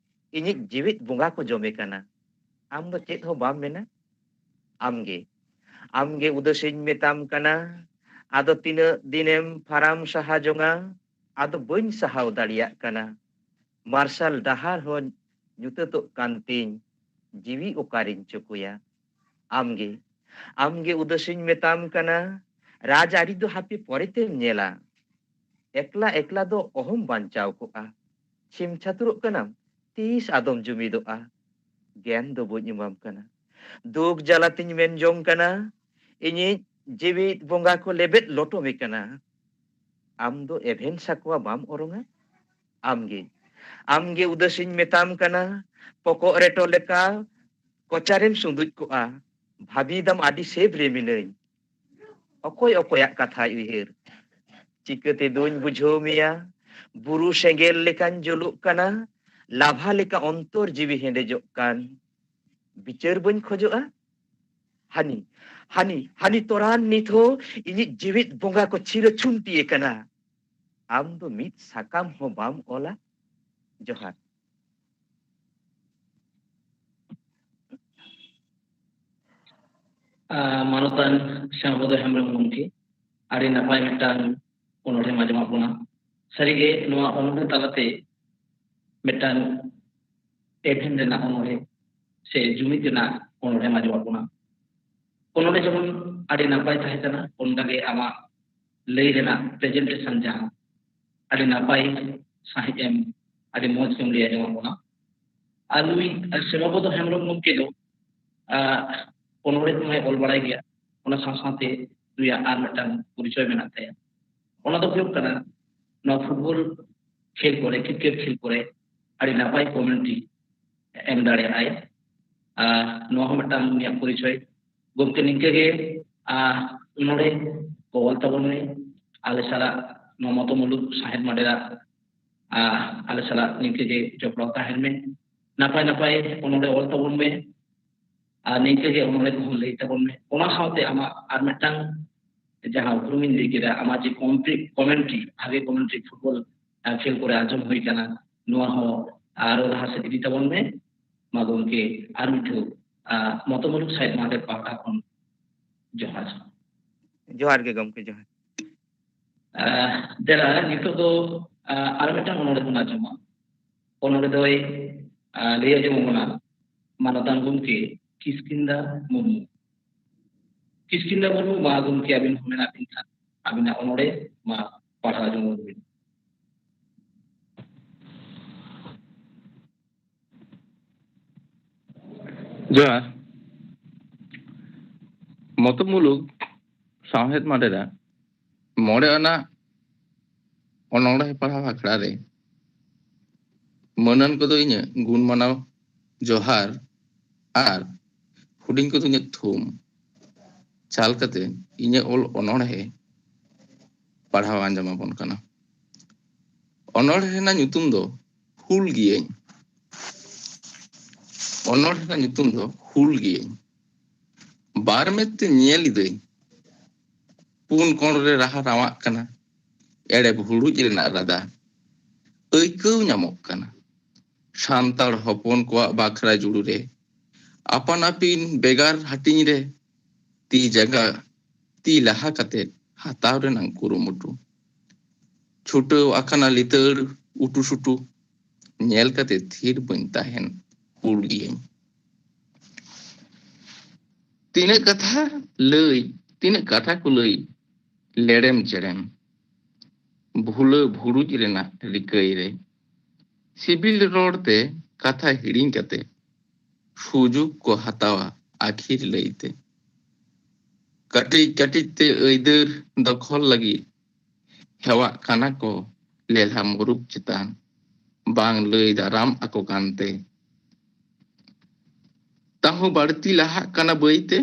ᱤᱧᱤᱡ ᱡᱤᱣᱤᱫ ᱵᱚᱸᱜᱟ ᱠᱚ ᱡᱚᱢᱮ ᱠᱟᱱᱟ᱾ ᱟᱢ ᱫᱚ ᱪᱮᱫ ᱦᱚᱸ ᱵᱟᱢ ᱢᱮᱱᱟ? ᱟᱢᱜᱮ, ᱟᱢᱜᱮ ᱩᱫᱟᱹᱥᱤᱧ ᱢᱮᱛᱟᱢ ᱠᱟᱱᱟ᱾ ᱟᱫᱚ ᱛᱤᱱᱟᱹᱜ ᱫᱤᱱᱮᱢ ᱯᱷᱟᱨᱟᱢ ᱥᱟᱦᱟ ᱡᱚᱝᱟ? ᱟᱫᱚ ᱵᱟᱹᱧ ᱥᱟᱦᱟᱣ ᱫᱟᱲᱮᱭᱟᱜ ᱠᱟᱱᱟ᱾ ᱢᱟᱨᱥᱟᱞ ᱰᱟᱦᱟᱨ ᱦᱚᱸ ᱧᱩᱛᱟᱹᱛᱚᱜ ᱠᱟᱱ ᱛᱤᱧ, ᱡᱤᱣᱤ ᱚᱠᱟᱨᱤᱧ ᱪᱩᱠᱩᱭᱟ? ᱟᱢᱜᱮ, ᱟᱢᱜᱮ ᱩᱫᱟᱹᱥᱤᱧ ᱢᱮᱛᱟᱢ ᱠᱟᱱᱟ, ᱨᱟᱡᱽ ᱟᱹᱨᱤ ᱫᱚ ᱦᱟᱯᱮ ᱯᱚᱨᱮᱛᱮᱢ ᱧᱮᱞᱟ᱾ ᱮᱠᱞᱟ ᱮᱠᱞᱟ ᱫᱚ ᱚᱦᱚᱢ ᱵᱟᱧᱪᱟᱣ ᱠᱚᱜᱼᱟ᱾ ᱪᱷᱤᱢ ᱪᱷᱟᱹᱛᱩᱨᱚᱜ ᱠᱟᱱᱟᱢ, ᱛᱤᱥ ᱟᱫᱚᱢ ᱡᱩᱢᱤᱫᱚᱜᱼᱟ? ᱜᱮᱱ ᱫᱚ ᱵᱟᱹᱧ ᱮᱢᱟᱢ ᱠᱟᱱᱟ᱾ ᱫᱩᱠ ᱡᱟᱞᱟᱛᱤᱧ ᱢᱮᱱ ᱡᱚᱝ ᱠᱟᱱᱟ, ᱤᱧᱤᱡ ᱡᱤᱣᱤᱫ ᱵᱚᱸᱜᱟ ᱠᱚ ᱞᱮᱵᱮᱫ ᱞᱚᱴᱚᱢᱮ ᱠᱟᱱᱟ᱾ ᱟᱢ ᱫᱚ ᱮᱵᱷᱮᱱ ᱥᱟᱠᱣᱟ ᱵᱟᱢ ᱚᱨᱚᱝᱟ? ᱟᱢᱜᱮ, ᱟᱢᱜᱮ ᱩᱫᱟᱹᱥᱤᱧ ᱢᱮᱛᱟᱢ ᱠᱟᱱᱟ, ᱯᱚᱠᱚᱜ ᱨᱮᱴᱚ ᱞᱮᱠᱟ ᱠᱚᱪᱟᱨᱮᱢ ᱥᱩᱸᱫᱩᱡ ᱠᱚᱜᱼᱟ᱾ ᱵᱷᱟᱹᱵᱤᱭᱮᱫᱟᱢ ᱟᱹᱰᱤ ᱥᱮᱵᱷ ᱨᱮ ᱢᱤᱱᱟᱹᱧ᱾ ᱚᱠᱚᱭ ᱚᱠᱚᱭᱟᱜ ᱠᱟᱛᱷᱟᱭ ᱩᱭᱦᱟᱹᱨ? ᱪᱤᱠᱟᱹᱛᱮ ᱫᱩᱧ ᱵᱩᱡᱷᱟᱹᱣ ᱢᱮᱭᱟ? ᱵᱩᱨᱩ ᱥᱮᱸᱜᱮᱞ ᱞᱮᱠᱟᱧ ᱡᱩᱞᱩᱜ ᱠᱟᱱᱟ, ᱞᱟᱵᱷᱟ ᱞᱮᱠᱟ ᱚᱱᱛᱚᱨ ᱡᱤᱣᱤ ᱦᱮᱸᱰᱮᱡᱚᱜ ᱠᱟᱱ᱾ ᱵᱤᱪᱟᱹᱨ ᱵᱟᱹᱧ ᱠᱷᱚᱡᱚᱜᱼᱟ᱾ ᱦᱟᱹᱱᱤ, ᱦᱟᱹᱱᱤ, ᱦᱟᱹᱱᱤ ᱛᱚᱨᱟᱱ ᱱᱤᱛ ᱦᱚᱸ ᱤᱧᱤᱡ ᱡᱤᱣᱤᱫ ᱵᱚᱸᱜᱟ ᱠᱚ ᱪᱤᱨᱟᱹ ᱪᱷᱩᱱᱴᱤᱭᱮ ᱠᱟᱱᱟ᱾ ᱟᱢ ᱫᱚ ᱢᱤᱫ ᱥᱟᱠᱟᱢ ᱦᱚᱸ ᱵᱟᱢ ᱚᱞᱟ᱾ ᱡᱚᱦᱟᱨ᱾ ᱟᱨ ᱢᱟᱱᱚᱛᱟᱱ ᱥᱮᱢᱟᱯᱚᱫᱚ ᱦᱮᱢᱵᱨᱚᱢ ᱜᱚᱢᱠᱮ, ᱟᱹᱰᱤ ᱱᱟᱯᱟᱭ ᱢᱤᱫᱴᱟᱝ ᱚᱱᱚᱬᱦᱮᱢ ᱟᱸᱡᱚᱢᱟᱜ ᱵᱚᱱᱟ᱾ ᱥᱟᱹᱨᱤᱜᱮ ᱱᱚᱣᱟ ᱚᱱᱚᱬᱦᱮ ᱛᱟᱞᱟᱛᱮ ᱢᱤᱫᱴᱟᱝ ᱮᱵᱷᱮᱱ ᱨᱮᱱᱟᱜ ᱚᱱᱚᱬᱦᱮ ᱥᱮ ᱡᱩᱢᱤᱫ ᱨᱮᱱᱟᱜ ᱚᱱᱚᱬᱦᱮᱢ ᱟᱸᱡᱚᱢᱟᱜ ᱵᱚᱱᱟ᱾ ᱚᱱᱚᱬᱦᱮ ᱡᱮᱢᱚᱱ ᱟᱹᱰᱤ ᱱᱟᱯᱟᱭ ᱛᱟᱦᱮᱸ ᱠᱟᱱᱟ, ᱚᱱᱠᱟᱜᱮ ᱟᱢᱟᱜ ᱞᱟᱹᱭ ᱨᱮᱱᱟᱜ, presentation ᱡᱟᱦᱟᱸ, ᱟᱹᱰᱤ ᱱᱟᱯᱟᱭ ᱥᱟᱺᱦᱤᱡ ᱮᱢ, ᱟᱹᱰᱤ ᱢᱚᱡᱽ ᱮᱢ ᱞᱟᱹᱭ ᱟᱸᱡᱚᱢᱟᱜ ᱵᱚᱱᱟ᱾ ᱟᱨ ᱱᱩᱭ ᱥᱮᱵᱟᱵᱚᱫᱚ ᱦᱮᱢᱵᱨᱚᱢ ᱜᱚᱢᱠᱮ ᱫᱚ, ᱟᱸ, ᱚᱱᱚᱬᱦᱮ ᱠᱚᱦᱚᱸᱭ ᱚᱞ ᱵᱟᱲᱟᱭ ᱜᱮᱭᱟ, ᱚᱱᱟ ᱥᱟᱶ ᱥᱟᱶᱛᱮ ᱱᱩᱭᱟᱜ ᱟᱨ ᱢᱤᱫᱴᱟᱝ ᱯᱚᱨᱤᱪᱚᱭ ᱢᱮᱱᱟᱜ ᱛᱟᱭᱟ᱾ ᱚᱱᱟ ᱫᱚ ᱦᱩᱭᱩᱜ ᱠᱟᱱᱟ, ᱱᱚᱣᱟ ᱯᱷᱩᱴᱵᱚᱞ ᱠᱷᱮᱞ ᱠᱚᱨᱮ, ᱠᱨᱤᱠᱮᱴ ᱠᱷᱮᱞ ᱠᱚᱨᱮ ᱟᱹᱰᱤ ᱱᱟᱯᱟᱭ ᱠᱚᱢᱮᱱᱴᱨᱤ ᱮᱢ ᱫᱟᱲᱮᱭᱟᱜᱼᱟᱭ᱾ ᱟᱨ ᱱᱚᱣᱟ ᱦᱚᱸ ᱢᱤᱫᱴᱟᱝ ᱩᱱᱤᱭᱟᱜ ᱯᱚᱨᱤᱪᱚᱭ᱾ ᱜᱚᱢᱠᱮ, ᱱᱤᱝᱠᱟᱹ ᱜᱮ ᱟᱨ ᱱᱚᱰᱮ ᱠᱚ ᱚᱞ ᱛᱟᱵᱚᱱ ᱢᱮ᱾ ᱟᱞᱮ ᱥᱟᱞᱟᱜ ᱱᱚᱣᱟ ᱢᱚᱛᱚ ᱢᱩᱞᱩᱠ ᱥᱟᱶᱦᱮᱫ ᱢᱟᱰᱮᱨᱟ ᱟᱨ ᱟᱞᱮ ᱥᱟᱞᱟᱜ ᱱᱤᱝᱠᱟᱹ ᱜᱮ ᱡᱚᱯᱲᱟᱣ ᱛᱟᱦᱮᱱ ᱢᱮ᱾ ᱱᱟᱯᱟᱭ ᱱᱟᱯᱟᱭ ᱚᱱᱚᱬᱦᱮ ᱚᱞ ᱛᱟᱵᱚᱱ ᱢᱮ᱾ ᱟᱨ ᱱᱤᱝᱠᱟᱹ ᱜᱮ ᱚᱱᱚᱬᱦᱮ ᱠᱚᱦᱚᱸ ᱞᱟᱹᱭ ᱛᱟᱵᱚᱱ ᱢᱮ᱾ ᱚᱱᱟ ᱥᱟᱶᱛᱮ ᱟᱢᱟᱜ ᱟᱨ ᱢᱤᱫᱴᱟᱝ ᱡᱟᱦᱟᱸ ᱩᱯᱨᱩᱢᱤᱧ ᱞᱟᱹᱭ ᱠᱮᱫᱟ, ᱟᱢᱟᱜ ᱡᱮ ᱠᱚᱢᱯᱞᱤᱴ ᱠᱚᱢᱮᱱᱴᱨᱤ, ᱵᱷᱟᱜᱮ ᱠᱚᱢᱮᱱᱴᱨᱤ ᱯᱷᱩᱴᱵᱚᱞ ᱠᱷᱮᱞ ᱠᱚᱨᱮ ᱟᱸᱡᱚᱢ ᱦᱩᱭ ᱠᱟᱱᱟ, ᱱᱚᱣᱟ ᱦᱚᱸ ᱟᱨᱚ ᱞᱟᱦᱟ ᱥᱮᱫ ᱤᱫᱤ ᱛᱟᱵᱚᱱ ᱢᱮ᱾ ᱢᱟ ᱜᱚᱢᱠᱮ, ᱟᱨ ᱢᱤᱫ ᱫᱷᱟᱣ ᱢᱚᱛᱚ ᱢᱩᱞᱩᱠ ᱥᱟᱶᱦᱮᱫ ᱢᱟᱦᱟᱫᱮᱨ ᱯᱟᱦᱴᱟ ᱠᱷᱚᱱ ᱡᱚᱦᱟᱨ᱾ ᱡᱚᱦᱟᱨ ᱜᱮ ᱜᱚᱢᱠᱮ, ᱡᱚᱦᱟᱨ᱾ ᱫᱮᱞᱟ, ᱱᱤᱛᱚᱜ ᱫᱚ ᱟᱨ ᱢᱤᱫᱴᱟᱝ ᱚᱱᱚᱬᱦᱮ ᱵᱚᱱ ᱟᱸᱡᱚᱢᱟ᱾ ᱚᱱᱚᱬᱦᱮ ᱫᱚᱭ ᱞᱟᱹᱭ ᱟᱸᱡᱚᱢ ᱵᱚᱱᱟ ᱢᱟᱱᱚᱛᱟᱱ ᱜᱚᱢᱠᱮ ᱠᱤᱥᱠᱤᱱᱫᱟ ᱢᱩᱨᱢᱩ᱾ ᱠᱤᱥᱠᱤᱱᱫᱟ ᱢᱩᱨᱢᱩ, ᱢᱟ ᱜᱚᱢᱠᱮ, ᱟᱹᱵᱤᱱ ᱦᱚᱸ ᱢᱮᱱᱟᱜ ᱵᱤᱱ ᱠᱷᱟᱱ ᱟᱹᱵᱤᱱᱟᱜ ᱚᱱᱚᱬᱦᱮ ᱢᱟ ᱯᱟᱲᱦᱟᱣ ᱟᱸᱡᱚᱢ ᱵᱤᱱ᱾ ᱡᱚᱦᱟᱨ᱾ ᱢᱚᱛᱚ ᱢᱩᱞᱩᱠ ᱥᱟᱶᱦᱮᱫ ᱢᱟᱰᱮᱨᱟ ᱢᱚᱬᱮ ᱟᱱᱟᱜ ᱚᱱᱚᱬᱦᱮ ᱯᱟᱲᱦᱟᱣ ᱟᱠᱷᱲᱟ ᱨᱮ ᱢᱟᱹᱱᱟᱱ ᱠᱚᱫᱚ ᱤᱧᱟᱹᱜ ᱜᱩᱱ ᱢᱟᱱᱟᱣ ᱡᱚᱦᱟᱨ ᱟᱨ ᱦᱩᱰᱤᱧ ᱠᱚᱫᱚ ᱤᱧᱟᱹᱜ ᱛᱷᱩᱢ ᱪᱟᱞ ᱠᱟᱛᱮ ᱤᱧᱟᱹᱜ ᱚᱞ ᱚᱱᱚᱬᱦᱮ ᱯᱟᱲᱦᱟᱣ ᱟᱸᱡᱚᱢ ᱟᱵᱚᱱ ᱠᱟᱱᱟ᱾ ᱚᱱᱚᱬᱦᱮ ᱨᱮᱱᱟᱜ ᱧᱩᱛᱩᱢ ᱫᱚ ᱦᱩᱞ ᱜᱤᱭᱟᱹᱧ᱾ ᱚᱱᱚᱬᱦᱮ ᱨᱮᱱᱟᱜ ᱧᱩᱛᱩᱢ ᱫᱚ ᱦᱩᱞ ᱜᱤᱭᱟᱹᱧ᱾ ᱵᱟᱨ ᱢᱮᱫ ᱛᱮ ᱧᱮᱞ ᱤᱫᱟᱹᱧ, ᱯᱩᱱ ᱠᱚᱬ ᱨᱮ ᱨᱟᱦᱟ ᱨᱟᱣᱟᱜ ᱠᱟᱱᱟ, ᱮᱲᱮ ᱵᱷᱩᱲᱩᱡ ᱨᱮᱱᱟᱜ ᱨᱟᱫᱟ ᱟᱹᱭᱠᱟᱹᱣ ᱧᱟᱢᱚᱜ ᱠᱟᱱᱟ᱾ ᱥᱟᱱᱛᱟᱲ ᱦᱚᱯᱚᱱ ᱠᱚᱣᱟᱜ ᱵᱟᱠᱷᱨᱟ ᱡᱩᱲᱩ ᱨᱮ ᱟᱯᱟᱱ ᱟᱹᱯᱤᱱ ᱵᱮᱜᱟᱨ ᱦᱟᱹᱴᱤᱧ ᱨᱮ ᱛᱤ ᱡᱟᱸᱜᱟ ᱛᱤ ᱞᱟᱦᱟ ᱠᱟᱛᱮ ᱦᱟᱛᱟᱣ ᱨᱮᱱᱟᱜ ᱠᱩᱨᱩᱢᱩᱴᱩ᱾ ᱪᱷᱩᱴᱟᱹᱣ ᱟᱠᱟᱱᱟ ᱞᱤᱛᱟᱹᱲ ᱩᱴᱩ ᱥᱩᱴᱩ, ᱧᱮᱞ ᱠᱟᱛᱮ ᱛᱷᱤᱨ ᱵᱟᱹᱧ ᱛᱟᱦᱮᱱ, ᱦᱩᱞ ᱜᱤᱭᱟᱹᱧ᱾ ᱛᱤᱱᱟᱹᱜ ᱠᱟᱛᱷᱟ ᱞᱟᱹᱭ, ᱛᱤᱱᱟᱹᱜ ᱠᱟᱛᱷᱟ ᱠᱚ ᱞᱟᱹᱭ, ᱞᱮᱲᱮᱢ ᱪᱮᱲᱮᱢ, ᱵᱷᱩᱞᱟᱹ ᱵᱷᱩᱲᱩᱡ ᱨᱮᱱᱟᱜ ᱨᱤᱠᱟᱹᱭ ᱨᱮ, ᱥᱤᱵᱤᱞ ᱨᱚᱲ ᱛᱮ ᱠᱟᱛᱷᱟ ᱦᱤᱲᱤᱧ ᱠᱟᱛᱮ, ᱥᱩᱡᱩᱜ ᱠᱚ ᱦᱟᱛᱟᱣᱟ ᱟᱹᱠᱷᱤᱨ ᱞᱟᱹᱭᱛᱮ᱾ ᱠᱟᱹᱴᱤᱡ ᱠᱟᱹᱴᱤᱡ ᱛᱮ ᱟᱹᱭᱫᱟᱹᱨ ᱫᱚᱠᱷᱚᱞ ᱞᱟᱹᱜᱤᱫ ᱦᱮᱣᱟᱜ ᱠᱟᱱᱟ ᱠᱚ ᱞᱮᱞᱦᱟ ᱢᱩᱨᱩᱠ ᱪᱮᱛᱟᱱ᱾ ᱵᱟᱝ ᱞᱟᱹᱭ ᱫᱟᱨᱟᱢ ᱟᱠᱚ ᱠᱟᱱᱛᱮ᱾ ᱛᱟᱦᱚᱸ ᱵᱟᱹᱲᱛᱤ ᱞᱟᱦᱟᱜ ᱠᱟᱱᱟ ᱵᱟᱹᱭᱛᱮ,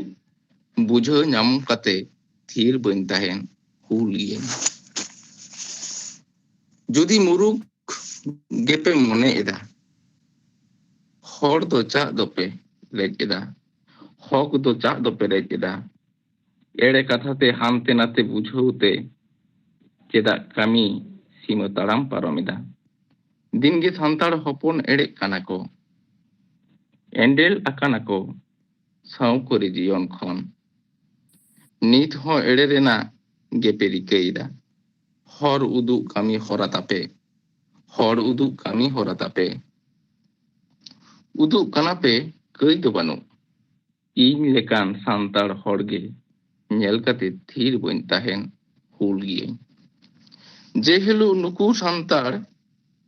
ᱵᱩᱡᱷᱟᱹᱣ ᱧᱟᱢ ᱠᱟᱛᱮ ᱛᱷᱤᱨ ᱵᱟᱹᱧ ᱛᱟᱦᱮᱱ, ᱦᱩᱞ ᱜᱤᱭᱟᱹᱧ᱾ ᱡᱩᱫᱤ ᱢᱩᱨᱩᱠ ᱜᱮᱯᱮ ᱢᱚᱱᱮ ᱮᱫᱟ, ᱦᱚᱲ ᱫᱚ ᱪᱟᱜ ᱫᱚᱯᱮ ᱨᱮᱡ ᱮᱫᱟ, ᱦᱚᱠ ᱫᱚ ᱪᱟᱜ ᱫᱚᱯᱮ ᱨᱮᱡ ᱮᱫᱟ, ᱮᱲᱮ ᱠᱟᱛᱷᱟ ᱛᱮ ᱦᱟᱱᱛᱮ ᱱᱟᱛᱮ ᱵᱩᱡᱷᱟᱹᱣ ᱛᱮ ᱪᱮᱫᱟᱜ ᱠᱟᱹᱢᱤ ᱥᱤᱢᱟᱹ ᱛᱟᱲᱟᱢ ᱯᱟᱨᱚᱢ ᱮᱫᱟ? ᱫᱤᱱᱜᱮ ᱥᱟᱱᱛᱟᱲ ᱦᱚᱯᱚᱱ ᱮᱲᱮᱜ ᱠᱟᱱᱟ ᱠᱚ, ᱮᱸᱰᱮᱞ ᱟᱠᱟᱱᱟ ᱠᱚ ᱥᱟᱶᱠᱟᱹᱨᱤ ᱡᱤᱭᱚᱱ ᱠᱷᱚᱱ᱾ ᱱᱤᱛ ᱦᱚᱸ ᱮᱲᱮ ᱨᱮᱱᱟᱜ ᱜᱮᱯᱮ ᱨᱤᱠᱟᱹᱭᱮᱫᱟ᱾ ᱦᱚᱨ ᱩᱫᱩᱜ ᱠᱟᱹᱢᱤ ᱦᱚᱨᱟ ᱛᱟᱯᱮ, ᱦᱚᱲ ᱩᱫᱩᱜ ᱠᱟᱹᱢᱤ ᱦᱚᱨᱟ ᱛᱟᱯᱮ᱾ ᱩᱫᱩᱜ ᱠᱟᱱᱟ ᱯᱮ ᱠᱟᱹᱭ ᱫᱚ ᱵᱟᱹᱱᱩᱜ᱾ ᱤᱧ ᱞᱮᱠᱟᱱ ᱥᱟᱱᱛᱟᱲ ᱦᱚᱲ ᱜᱮ ᱧᱮᱞ ᱠᱟᱛᱮ ᱛᱷᱤᱨ ᱵᱟᱹᱧ ᱛᱟᱦᱮᱱ, ᱦᱩᱞ ᱜᱤᱭᱟᱹᱧ᱾ ᱡᱮ ᱦᱤᱞᱳᱜ ᱱᱩᱠᱩ ᱥᱟᱱᱛᱟᱲ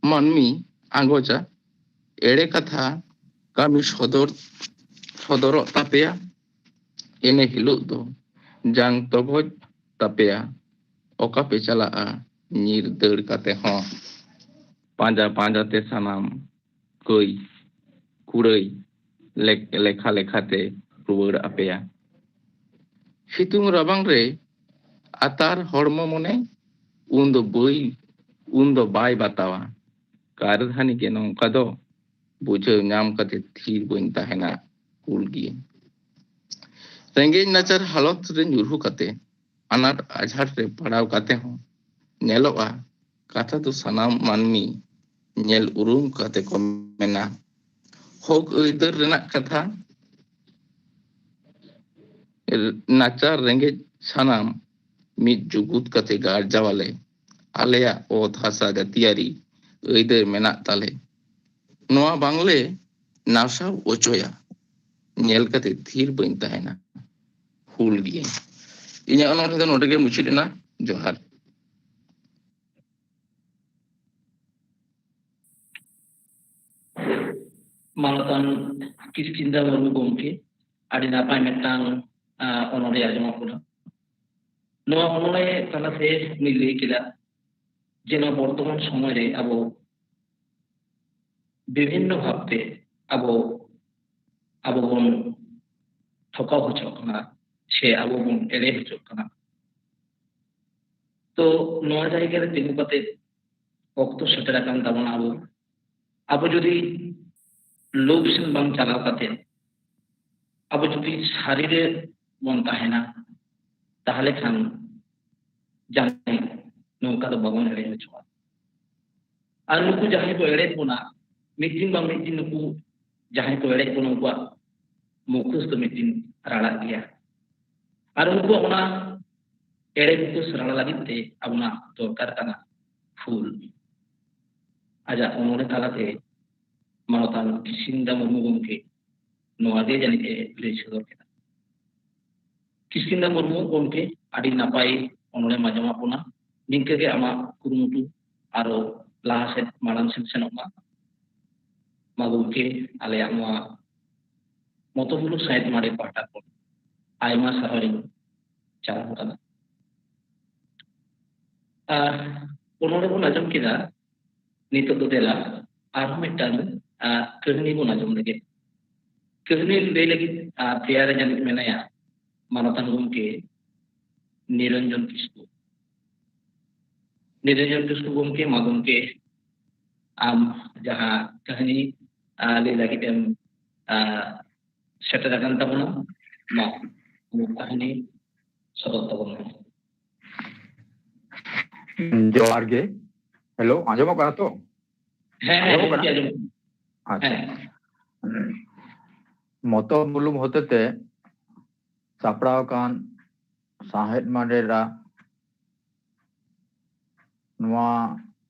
ᱢᱟᱹᱱᱢᱤ ᱟᱸᱜᱚᱪᱟ ᱮᱲᱮ ᱠᱟᱛᱷᱟ ᱠᱟᱹᱢᱤ ᱥᱚᱫᱚᱨ, ᱥᱚᱫᱚᱨᱚᱜ ᱛᱟᱯᱮᱭᱟ, ᱤᱱᱟᱹ ᱦᱤᱞᱳᱜ ᱫᱚ ᱡᱟᱝ ᱛᱚᱜᱚᱡ ᱛᱟᱯᱮᱭᱟ᱾ ᱚᱠᱟ ᱯᱮ ᱪᱟᱞᱟᱜᱼᱟ ᱧᱤᱨ ᱫᱟᱹᱲ ᱠᱟᱛᱮ ᱦᱚᱸ, ᱯᱟᱸᱡᱟ ᱯᱟᱸᱡᱟ ᱛᱮ ᱥᱟᱱᱟᱢ ᱠᱟᱹᱭ ᱠᱩᱲᱟᱹᱭ ᱞᱮᱠ-, ᱞᱮᱠᱷᱟ ᱞᱮᱠᱷᱟ ᱛᱮ ᱨᱩᱣᱟᱹᱲ ᱟᱯᱮᱭᱟ᱾ ᱥᱤᱛᱩᱝ ᱨᱟᱵᱟᱝ ᱨᱮ ᱟᱛᱟᱨ ᱦᱚᱲᱢᱚ ᱢᱚᱱᱮ, ᱩᱱ ᱫᱚ ᱵᱟᱹᱭ, ᱩᱱ ᱫᱚ ᱵᱟᱭ ᱵᱟᱛᱟᱣᱟ᱾ ᱠᱟᱨᱫᱷᱟᱹᱱᱤ ᱜᱮ ᱱᱚᱝᱠᱟ ᱫᱚ, ᱵᱩᱡᱷᱟᱹᱣ ᱧᱟᱢ ᱠᱟᱛᱮ ᱛᱷᱤᱨ ᱵᱟᱹᱧ ᱛᱟᱦᱮᱱᱟ, ᱦᱩᱞ ᱜᱤᱭᱟᱹᱧ᱾ ᱨᱮᱸᱜᱮᱡ ᱱᱟᱪᱟᱨ ᱦᱟᱞᱚᱛ ᱨᱮ ᱧᱩᱨᱦᱩ ᱠᱟᱛᱮ, ᱟᱱᱟᱴ ᱟᱡᱷᱟᱴ ᱨᱮ ᱯᱟᱲᱟᱣ ᱠᱟᱛᱮ ᱦᱚᱸ ᱧᱮᱞᱚᱜᱼᱟ, ᱠᱟᱛᱷᱟ ᱫᱚ ᱥᱟᱱᱟᱢ ᱢᱟᱹᱱᱢᱤ ᱧᱮᱞ ᱩᱨᱩᱢ ᱠᱟᱛᱮ ᱠᱚ ᱢᱮᱱᱟ, ᱦᱚᱠ ᱟᱹᱭᱫᱟᱹᱨ ᱨᱮᱱᱟᱜ ᱠᱟᱛᱷᱟ᱾ ᱱᱟᱪᱟᱨ ᱨᱮᱸᱜᱮᱡ ᱥᱟᱱᱟᱢ ᱢᱤᱫ ᱡᱩᱜᱩᱫ ᱠᱟᱛᱮ ᱜᱟᱨᱡᱟᱣᱟᱞᱮ, ᱟᱞᱮᱭᱟᱜ ᱚᱛ ᱦᱟᱥᱟ ᱡᱟᱹᱛᱤᱭᱟᱹᱨᱤ ᱟᱹᱭᱫᱟᱹᱨ ᱢᱮᱱᱟᱜ ᱛᱟᱞᱮ, ᱱᱚᱣᱟ ᱵᱟᱝᱞᱮ ᱱᱟᱥᱟᱣ ᱚᱪᱚᱭᱟ᱾ ᱧᱮᱞ ᱠᱟᱛᱮ ᱛᱷᱤᱨ ᱵᱟᱹᱧ ᱛᱟᱦᱮᱱᱟ, ᱦᱩᱞ ᱜᱤᱭᱟᱹᱧ᱾ ᱤᱧᱟᱹᱜ ᱚᱱᱚᱬᱦᱮ ᱫᱚ ᱱᱚᱰᱮ ᱜᱮ ᱢᱩᱪᱟᱹᱫ ᱮᱱᱟ᱾ ᱡᱚᱦᱟᱨ᱾ ᱢᱟᱱᱚᱛᱟᱱ ᱠᱨᱤᱥᱪᱤᱱᱫᱟ ᱢᱩᱨᱢᱩ ᱜᱚᱢᱠᱮ, ᱟᱹᱰᱤ ᱱᱟᱯᱟᱭ ᱢᱤᱫᱴᱟᱝ, ᱟᱸ, ᱚᱱᱚᱬᱦᱮ ᱟᱸᱡᱚᱢᱚᱜ ᱠᱟᱱᱟ᱾ ᱱᱚᱣᱟ ᱚᱱᱚᱬᱦᱮ ᱛᱟᱞᱟᱛᱮ ᱩᱱᱤ ᱞᱟᱹᱭ ᱠᱮᱫᱟ ᱡᱮ ᱱᱚᱣᱟ ᱵᱚᱨᱛᱚᱢᱟᱱ ᱥᱚᱢᱚᱭ ᱨᱮ ᱟᱵᱚ ᱵᱤᱵᱷᱤᱱᱱᱚ ᱵᱷᱟᱵᱛᱮ ᱟᱵᱚ ᱟᱵᱚ ᱵᱚᱱ ᱴᱷᱚᱠᱟᱣ ᱦᱚᱪᱚᱜ ᱠᱟᱱᱟ ᱥᱮ ᱟᱵᱚ ᱵᱚᱱ ᱮᱲᱮ ᱦᱚᱪᱚᱜ ᱠᱟᱱᱟ᱾ ᱛᱚ ᱱᱚᱣᱟ ᱡᱟᱭᱜᱟ ᱨᱮ ᱛᱤᱸᱜᱩ ᱠᱟᱛᱮ ᱚᱠᱛᱚ ᱥᱮᱴᱮᱨ ᱟᱠᱟᱱ ᱛᱟᱵᱚᱱᱟ᱾ ᱟᱵᱚ ᱟᱵᱚ ᱡᱩᱫᱤ ᱞᱳᱵᱷ ᱥᱮᱱ ᱵᱟᱝ ᱪᱟᱞᱟᱣ ᱠᱟᱛᱮ ᱟᱵᱚ ᱡᱩᱫᱤ ᱥᱟᱹᱨᱤ ᱨᱮ ᱵᱚᱱ ᱛᱟᱦᱮᱱᱟ, ᱛᱟᱦᱚᱞᱮ ᱠᱷᱟᱱ ᱡᱟᱦᱟᱸᱭ ᱱᱚᱝᱠᱟ ᱫᱚ ᱵᱟᱵᱚᱱ ᱮᱲᱮ ᱦᱚᱪᱚᱜᱼᱟ᱾ ᱟᱨ ᱱᱩᱠᱩ ᱡᱟᱦᱟᱸᱭ ᱠᱚ ᱮᱲᱮ ᱵᱚᱱᱟ, ᱢᱤᱫ ᱫᱤᱱ ᱵᱟᱝ ᱢᱤᱫ ᱫᱤᱱ ᱱᱩᱠᱩ ᱡᱟᱦᱟᱸᱭ ᱠᱚ ᱮᱲᱮ ᱵᱚᱱᱟ, ᱩᱱᱠᱩᱣᱟᱜ ᱢᱩᱠᱷᱚᱥ ᱫᱚ ᱢᱤᱫ ᱫᱤᱱ ᱨᱟᱲᱟᱜ ᱜᱮᱭᱟ᱾ ᱟᱨ ᱩᱱᱠᱩᱣᱟᱜ ᱚᱱᱟ ᱮᱲᱮ ᱢᱩᱠᱷᱚᱥ ᱨᱟᱲᱟ ᱞᱟᱹᱜᱤᱫ ᱛᱮ ᱟᱵᱚᱱᱟᱜ ᱫᱚᱨᱠᱟᱨ ᱠᱟᱱᱟ ᱯᱷᱩᱞ᱾ ᱟᱡᱟᱜ ᱚᱱᱚᱬᱦᱮ ᱛᱟᱞᱟᱛᱮ ᱢᱟᱱᱚᱛᱟᱱ ᱠᱤᱥᱤᱱᱫᱟ ᱢᱩᱨᱢᱩ ᱜᱚᱢᱠᱮ ᱱᱚᱣᱟ ᱜᱮ ᱡᱟᱹᱱᱤᱡ ᱮ ᱞᱟᱹᱭ ᱥᱚᱫᱚᱨ ᱠᱮᱫᱟ᱾ ᱠᱤᱥᱤᱱᱫᱟ ᱢᱩᱨᱢᱩ ᱜᱚᱢᱠᱮ, ᱟᱹᱰᱤ ᱱᱟᱯᱟᱭ ᱚᱱᱚᱬᱦᱮᱢ ᱟᱸᱡᱚᱢᱟᱫ ᱵᱚᱱᱟ᱾ ᱱᱤᱝᱠᱟᱹ ᱜᱮ ᱟᱢᱟᱜ ᱠᱩᱨᱩᱢᱩᱴᱩ ᱟᱨᱚ ᱞᱟᱦᱟ ᱥᱮᱫ, ᱢᱟᱲᱟᱝ ᱥᱮᱫ ᱥᱮᱱᱚᱜ ᱢᱟ᱾ ᱢᱟ ᱜᱚᱢᱠᱮ, ᱟᱞᱮᱭᱟᱜ ᱱᱚᱣᱟ ᱢᱚᱛᱚ ᱢᱩᱞᱩᱠ ᱥᱟᱶᱦᱮᱫ ᱢᱟᱰᱮ ᱯᱟᱦᱴᱟ ᱠᱷᱚᱱ ᱟᱭᱢᱟ ᱥᱟᱨᱦᱟᱣ ᱤᱧ ᱪᱟᱞ ᱟᱠᱟᱱᱟ᱾ ᱟᱨ ᱚᱱᱚᱬᱦᱮ ᱵᱚᱱ ᱟᱸᱡᱚᱢ ᱠᱮᱫᱟ, ᱱᱤᱛᱚᱜ ᱫᱚ ᱫᱮᱞᱟ ᱟᱨᱦᱚᱸ ᱢᱤᱫᱴᱟᱝ, ᱟᱨ ᱠᱟᱹᱦᱱᱤ ᱵᱚᱱ ᱟᱸᱡᱚᱢ ᱞᱮᱜᱮ᱾ ᱠᱟᱹᱦᱱᱤ ᱞᱟᱹᱭ ᱞᱟᱹᱜᱤᱫ, ᱟᱨ ᱛᱮᱭᱟᱨ ᱨᱮ ᱡᱟᱹᱱᱤᱡ ᱢᱮᱱᱟᱭᱟ ᱢᱟᱱᱚᱛᱟᱱ ᱜᱚᱢᱠᱮ ᱱᱤᱨᱚᱧᱡᱚᱱ ᱠᱤᱥᱠᱩ᱾ ᱱᱤᱨᱚᱧᱡᱚᱱ ᱠᱤᱥᱠᱩ ᱜᱚᱢᱠᱮ, ᱢᱟ ᱜᱚᱢᱠᱮ, ᱟᱢ ᱡᱟᱦᱟᱸ ᱠᱟᱹᱦᱱᱤ, ᱟᱨ ᱞᱟᱹᱭ ᱞᱟᱹᱜᱤᱫ ᱮᱢ, ᱟᱨ ᱥᱮᱴᱮᱨ ᱟᱠᱟᱱ ᱛᱟᱵᱚᱱᱟ, ᱢᱟ ᱱᱚᱣᱟ ᱠᱟᱹᱦᱱᱤ ᱥᱚᱫᱚᱨ ᱛᱟᱵᱚᱱ ᱢᱮ᱾ ᱡᱚᱦᱟᱨ ᱜᱮ᱾ ᱦᱮᱞᱳ, ᱟᱸᱡᱚᱢᱚᱜ ᱠᱟᱱᱟ ᱛᱚ? ᱦᱮᱸ, ᱦᱮᱸ, ᱟᱸᱡᱚᱢᱚᱜ ᱜᱚᱢᱠᱮ, ᱠᱟᱱᱟ? ᱟᱸᱡᱚᱢᱚᱜ ᱠᱟᱱᱟ᱾ ᱟᱪᱪᱷᱟ᱾ ᱦᱮᱸ᱾ ᱢᱚᱛᱚ ᱢᱩᱞᱩᱢ ᱦᱚᱛᱮᱛᱮ ᱥᱟᱯᱲᱟᱣ ᱟᱠᱟᱱ ᱥᱟᱶᱦᱮᱫ ᱢᱟᱰᱮᱨᱟ ᱱᱚᱣᱟ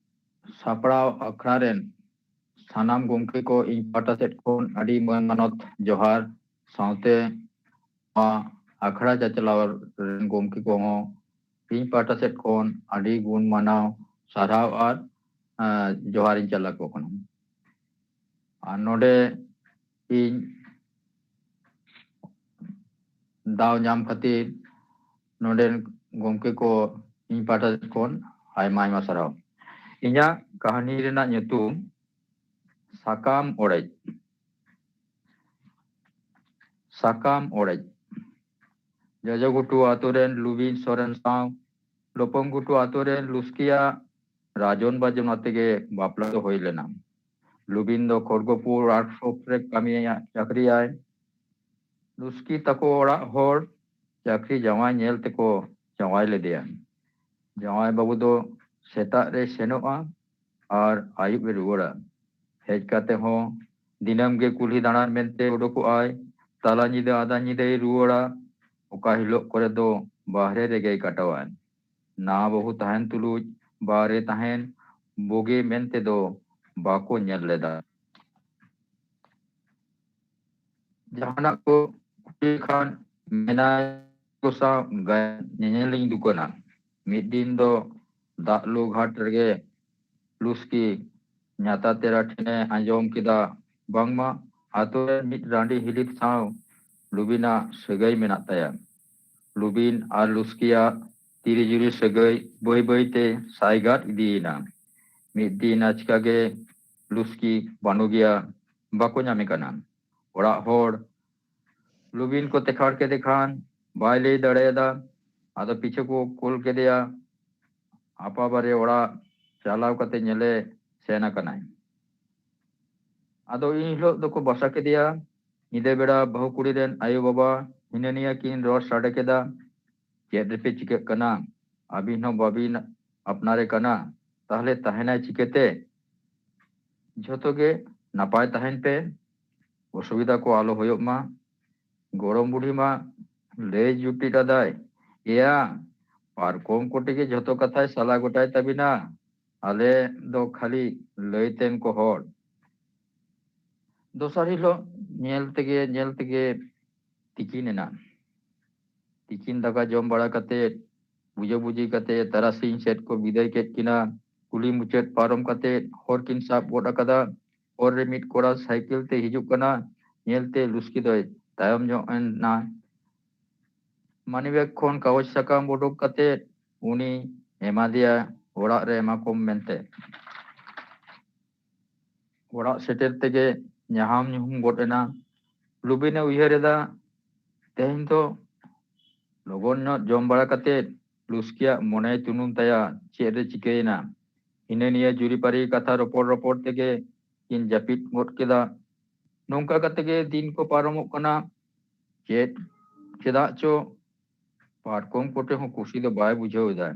ᱥᱟᱯᱲᱟᱣ ᱟᱠᱷᱲᱟ ᱨᱮᱱ ᱥᱟᱱᱟᱢ ᱜᱚᱢᱠᱮ ᱠᱚ ᱤᱧ ᱯᱟᱦᱴᱟ ᱥᱮᱫ ᱠᱷᱚᱱ ᱟᱹᱰᱤ ᱢᱟᱹᱱ ᱢᱟᱱᱚᱛ ᱡᱚᱦᱟᱨ, ᱥᱟᱶᱛᱮ ᱱᱚᱣᱟ ᱟᱠᱷᱲᱟ ᱪᱟᱪᱞᱟᱣ ᱨᱮᱱ ᱜᱚᱢᱠᱮ ᱠᱚᱦᱚᱸ ᱤᱧ ᱯᱟᱦᱴᱟ ᱥᱮᱫ ᱠᱷᱚᱱ ᱟᱹᱰᱤ ᱜᱩᱱ ᱢᱟᱱᱟᱣ ᱥᱟᱨᱦᱟᱣ ᱟᱨ, ᱟᱸ, ᱡᱚᱦᱟᱨ ᱤᱧ ᱪᱟᱞ ᱟᱠᱚ ᱠᱟᱱᱟ᱾ ᱟᱨ ᱱᱚᱰᱮ ᱤᱧ ᱫᱟᱣ ᱧᱟᱢ ᱠᱷᱟᱹᱛᱤᱨ ᱱᱚᱰᱮᱱ ᱜᱚᱢᱠᱮ ᱠᱚ ᱤᱧ ᱯᱟᱦᱴᱟ ᱥᱮᱫ ᱠᱷᱚᱱ ᱟᱭᱢᱟ ᱟᱭᱢᱟ ᱥᱟᱨᱦᱟᱣ᱾ ᱤᱧᱟᱹᱜ ᱠᱟᱹᱦᱱᱤ ᱨᱮᱱᱟᱜ ᱧᱩᱛᱩᱢ ᱥᱟᱠᱟᱢ ᱚᱲᱮᱡ᱾ ᱥᱟᱠᱟᱢ ᱚᱲᱮᱡ᱾ ᱡᱚᱡᱚ ᱜᱷᱩᱴᱩ ᱟᱛᱳ ᱨᱮᱱ ᱞᱩᱵᱤᱱ ᱥᱚᱨᱮᱱ ᱥᱟᱶ ᱞᱚᱯᱚᱝ ᱜᱷᱩᱴᱩ ᱟᱛᱳ ᱨᱮᱱ ᱞᱩᱥᱠᱤᱭᱟᱜ ᱨᱟᱡᱚᱱ ᱵᱟᱡᱚᱱ ᱟᱛᱮ ᱜᱮ ᱵᱟᱯᱞᱟ ᱫᱚ ᱦᱩᱭ ᱞᱮᱱᱟ᱾ ᱞᱩᱵᱤᱱ ᱫᱚ ᱠᱷᱚᱲᱜᱚᱯᱩᱨ ᱣᱟᱨᱠᱥᱚᱯ ᱨᱮ ᱠᱟᱹᱢᱤᱭᱟ, ᱪᱟᱹᱠᱨᱤᱭᱟᱭ᱾ ᱞᱩᱥᱠᱤ ᱛᱟᱠᱚ ᱚᱲᱟᱜ ᱦᱚᱲ ᱪᱟᱹᱠᱨᱤ ᱡᱟᱶᱟᱭ ᱧᱮᱞ ᱛᱮᱠᱚ ᱡᱟᱶᱟᱭ ᱞᱮᱫᱮᱭᱟ᱾ ᱡᱟᱶᱟᱭ ᱵᱟᱹᱵᱩ ᱫᱚ ᱥᱮᱛᱟᱜ ᱨᱮᱭ ᱥᱮᱱᱚᱜᱼᱟ ᱟᱨ ᱟᱹᱭᱩᱵ ᱮ ᱨᱩᱣᱟᱹᱲᱟ᱾ ᱦᱮᱡ ᱠᱟᱛᱮ ᱦᱚᱸ ᱫᱤᱱᱟᱹᱢ ᱜᱮ ᱠᱩᱞᱦᱤ ᱫᱟᱬᱟᱱ ᱢᱮᱱᱛᱮ ᱩᱰᱩᱠᱚᱜᱼᱟᱭ᱾ ᱛᱟᱞᱟ ᱧᱤᱫᱟᱹ ᱟᱫᱷᱟ ᱧᱤᱫᱟᱹᱭ ᱨᱩᱣᱟᱹᱲᱟ᱾ ᱚᱠᱟ ᱦᱤᱞᱳᱜ ᱠᱚᱨᱮ ᱫᱚ ᱵᱟᱦᱨᱮ ᱨᱮᱜᱮᱭ ᱠᱟᱴᱟᱣᱟᱭ᱾ ᱱᱟᱣᱟ ᱵᱟᱹᱦᱩ ᱛᱟᱦᱮᱱ ᱛᱩᱞᱩᱡ ᱵᱟᱦᱨᱮ ᱛᱟᱦᱮᱱ ᱵᱩᱜᱤ ᱢᱮᱱᱛᱮ ᱫᱚ ᱵᱟᱠᱚ ᱧᱮᱞ ᱞᱮᱫᱟ᱾ ᱡᱟᱦᱟᱱᱟᱜ ᱠᱚ ᱠᱩᱞᱤ ᱠᱷᱟᱱ ᱢᱮᱱᱟᱭ, "ᱠᱚ ᱥᱟᱶ ᱜᱟᱭᱟᱱ ᱧᱮᱧᱮᱞᱤᱧ ᱫᱩᱠᱟᱹᱱᱟ᱾" ᱢᱤᱫ ᱫᱤᱱ ᱫᱚ ᱫᱟᱜ ᱞᱩ ᱜᱷᱟᱴ ᱨᱮᱜᱮ ᱞᱩᱥᱠᱤ ᱧᱟᱛᱟ ᱛᱮᱨᱟ ᱴᱷᱮᱱᱮ ᱟᱸᱡᱚᱢ ᱠᱮᱫᱟ ᱵᱟᱝᱢᱟ ᱟᱛᱳ ᱨᱮᱱ ᱢᱤᱫ ᱨᱟᱺᱰᱤ ᱦᱤᱞᱤᱛ ᱥᱟᱶ ᱞᱩᱵᱤᱱᱟᱜ ᱥᱟᱹᱜᱟᱹᱭ ᱢᱮᱱᱟᱜ ᱛᱟᱭᱟ᱾ ᱞᱩᱵᱤᱱ ᱟᱨ ᱞᱩᱥᱠᱤᱭᱟᱜ ᱛᱤᱨᱤ ᱡᱩᱨᱤ ᱥᱟᱹᱜᱟᱹᱭ ᱵᱟᱹᱭ ᱵᱟᱹᱭ ᱛᱮ ᱥᱟᱭᱜᱟᱫ ᱤᱫᱤᱭᱮᱱᱟ᱾ ᱢᱤᱫ ᱫᱤᱱ ᱟᱪᱠᱟ ᱜᱮ ᱞᱩᱥᱠᱤ ᱵᱟᱹᱱᱩᱜᱮᱭᱟ, ᱵᱟᱠᱚ ᱧᱟᱢᱮ ᱠᱟᱱᱟ᱾ ᱚᱲᱟᱜ ᱦᱚᱲ ᱞᱩᱵᱤᱱ ᱠᱚ ᱛᱮᱠᱷᱟᱲ ᱠᱮᱫᱮ ᱠᱷᱟᱱ ᱵᱟᱭ ᱞᱟᱹᱭ ᱫᱟᱲᱮᱭᱟᱫᱟ᱾ ᱟᱫᱚ ᱯᱤᱪᱷᱟᱹ ᱠᱚ ᱠᱩᱞ ᱠᱮᱫᱮᱭᱟ᱾ ᱟᱯᱟ ᱵᱟᱨᱮ ᱚᱲᱟᱜ ᱪᱟᱞᱟᱣ ᱠᱟᱛᱮ ᱧᱮᱞᱮ ᱥᱮᱱ ᱟᱠᱟᱱᱟᱭ᱾ ᱟᱫᱚ ᱤᱱ ᱦᱤᱞᱳᱜ ᱫᱚᱠᱚ ᱵᱟᱥᱟ ᱠᱮᱫᱮᱭᱟ᱾ ᱧᱤᱫᱟᱹ ᱵᱮᱲᱟ ᱵᱟᱹᱦᱩ ᱠᱩᱲᱤ ᱨᱮᱱ ᱟᱭᱳ ᱵᱟᱵᱟ ᱦᱤᱱᱟᱹ ᱱᱤᱭᱟᱹ ᱠᱤᱱ ᱨᱚᱲ ᱥᱟᱰᱮ ᱠᱮᱫᱟ, "ᱪᱮᱫ ᱨᱮᱯᱮ ᱪᱤᱠᱟᱹᱜ ᱠᱟᱱᱟ? ᱟᱹᱵᱤᱱ ᱦᱚᱸ ᱵᱟᱹᱵᱤᱱ ᱟᱯᱱᱟᱨᱮ ᱠᱟᱱᱟ, ᱛᱟᱦᱞᱮ ᱛᱟᱦᱮᱱᱟᱭ ᱪᱤᱠᱟᱹᱛᱮ? ᱡᱷᱚᱛᱚ ᱜᱮ ᱱᱟᱯᱟᱭ ᱛᱟᱦᱮᱱ ᱯᱮ, ᱚᱥᱩᱵᱤᱫᱷᱟ ᱠᱚ ᱟᱞᱚ ᱦᱩᱭᱩᱜ ᱢᱟ᱾" ᱜᱚᱲᱚᱢ ᱵᱩᱰᱷᱤ ᱢᱟ ᱞᱟᱹᱭ ᱡᱩᱴᱤᱡ ᱟᱫᱟᱭ, "ᱮᱭᱟ, ᱯᱟᱨᱠᱚᱢ ᱠᱚᱴᱮ ᱜᱮ ᱡᱷᱚᱛᱚ ᱠᱟᱛᱷᱟᱭ ᱥᱟᱞᱟ ᱜᱚᱴᱟᱭ ᱛᱟᱵᱤᱱᱟ, ᱟᱞᱮ ᱫᱚ ᱠᱷᱟᱹᱞᱤ ᱞᱟᱹᱭ ᱛᱮᱱ ᱠᱚ ᱦᱚᱲ᱾" ᱫᱚᱥᱟᱨ ᱦᱤᱞᱳᱜ ᱧᱮᱞ ᱛᱮᱜᱮ ᱧᱮᱞ ᱛᱮᱜᱮ ᱛᱤᱠᱤᱱ ᱮᱱᱟ᱾ ᱛᱤᱠᱤᱱ ᱫᱟᱠᱟ ᱡᱚᱢ ᱵᱟᱲᱟ ᱠᱟᱛᱮ, ᱵᱩᱡᱟᱹ ᱵᱩᱡᱤ ᱠᱟᱛᱮ, ᱛᱟᱨᱟᱥᱤᱧ ᱥᱮᱫ ᱠᱚ ᱵᱤᱫᱟᱹᱭ ᱠᱮᱫ ᱠᱤᱱᱟ᱾ ᱠᱩᱞᱦᱤ ᱢᱩᱪᱟᱹᱫ ᱯᱟᱨᱚᱢ ᱠᱟᱛᱮ ᱦᱚᱨ ᱠᱤᱱ ᱥᱟᱵ ᱜᱚᱫ ᱟᱠᱟᱫᱟ᱾ ᱦᱚᱨ ᱨᱮ ᱢᱤᱫ ᱠᱚᱲᱟ ᱥᱟᱭᱠᱮᱞ ᱛᱮ ᱦᱤᱡᱩᱜ ᱠᱟᱱᱟ᱾ ᱧᱮᱞᱛᱮ ᱞᱩᱥᱠᱤ ᱫᱚᱭ ᱛᱟᱭᱚᱢ ᱧᱚᱜ ᱮᱱᱟ᱾ ᱢᱟᱱᱤᱵᱮᱜᱽ ᱠᱷᱚᱱ ᱠᱟᱜᱚᱡᱽ ᱥᱟᱠᱟᱢ ᱩᱰᱩᱠ ᱠᱟᱛᱮ ᱩᱱᱤ ᱮᱢᱟ ᱫᱮᱭᱟ, ᱚᱲᱟᱜ ᱨᱮ ᱮᱢᱟ ᱠᱚᱢ ᱢᱮᱱᱛᱮ᱾ ᱚᱲᱟᱜ ᱥᱮᱴᱮᱨ ᱛᱮᱜᱮ ᱧᱟᱦᱟᱢ ᱧᱩᱦᱩᱢ ᱜᱚᱫ ᱮᱱᱟ᱾ ᱞᱩᱵᱤᱱᱮ ᱩᱭᱦᱟᱹᱨ ᱮᱫᱟ, ᱛᱮᱦᱮᱧ ᱫᱚ ᱞᱚᱜᱚᱱ ᱧᱚᱜ ᱡᱚᱢ ᱵᱟᱲᱟ ᱠᱟᱛᱮ ᱞᱩᱥᱠᱤᱭᱟᱜ ᱢᱚᱱᱮᱭ ᱛᱩᱱᱩᱢ ᱛᱟᱭᱟ, ᱪᱮᱫ ᱨᱮ ᱪᱤᱠᱟᱹᱭᱮᱱᱟ᱾ ᱦᱤᱱᱟᱹ ᱱᱤᱭᱟᱹ ᱡᱩᱨᱤᱯᱟᱹᱨᱤ ᱠᱟᱛᱷᱟ ᱨᱚᱯᱚᱲ ᱨᱚᱯᱚᱲ ᱛᱮᱜᱮ ᱠᱤᱱ ᱡᱟᱹᱯᱤᱫ ᱜᱚᱫ ᱠᱮᱫᱟ᱾ ᱱᱚᱝᱠᱟ ᱠᱟᱛᱮ ᱜᱮ ᱫᱤᱱ ᱠᱚ ᱯᱟᱨᱚᱢᱚᱜ ᱠᱟᱱᱟ᱾ ᱪᱮᱫ, ᱪᱮᱫᱟᱜ ᱪᱚ ᱯᱟᱨᱠᱚᱢ ᱠᱚᱴᱷᱮ ᱦᱚᱸ ᱠᱩᱥᱤ ᱫᱚ ᱵᱟᱭ ᱵᱩᱡᱷᱟᱹᱣ ᱮᱫᱟ᱾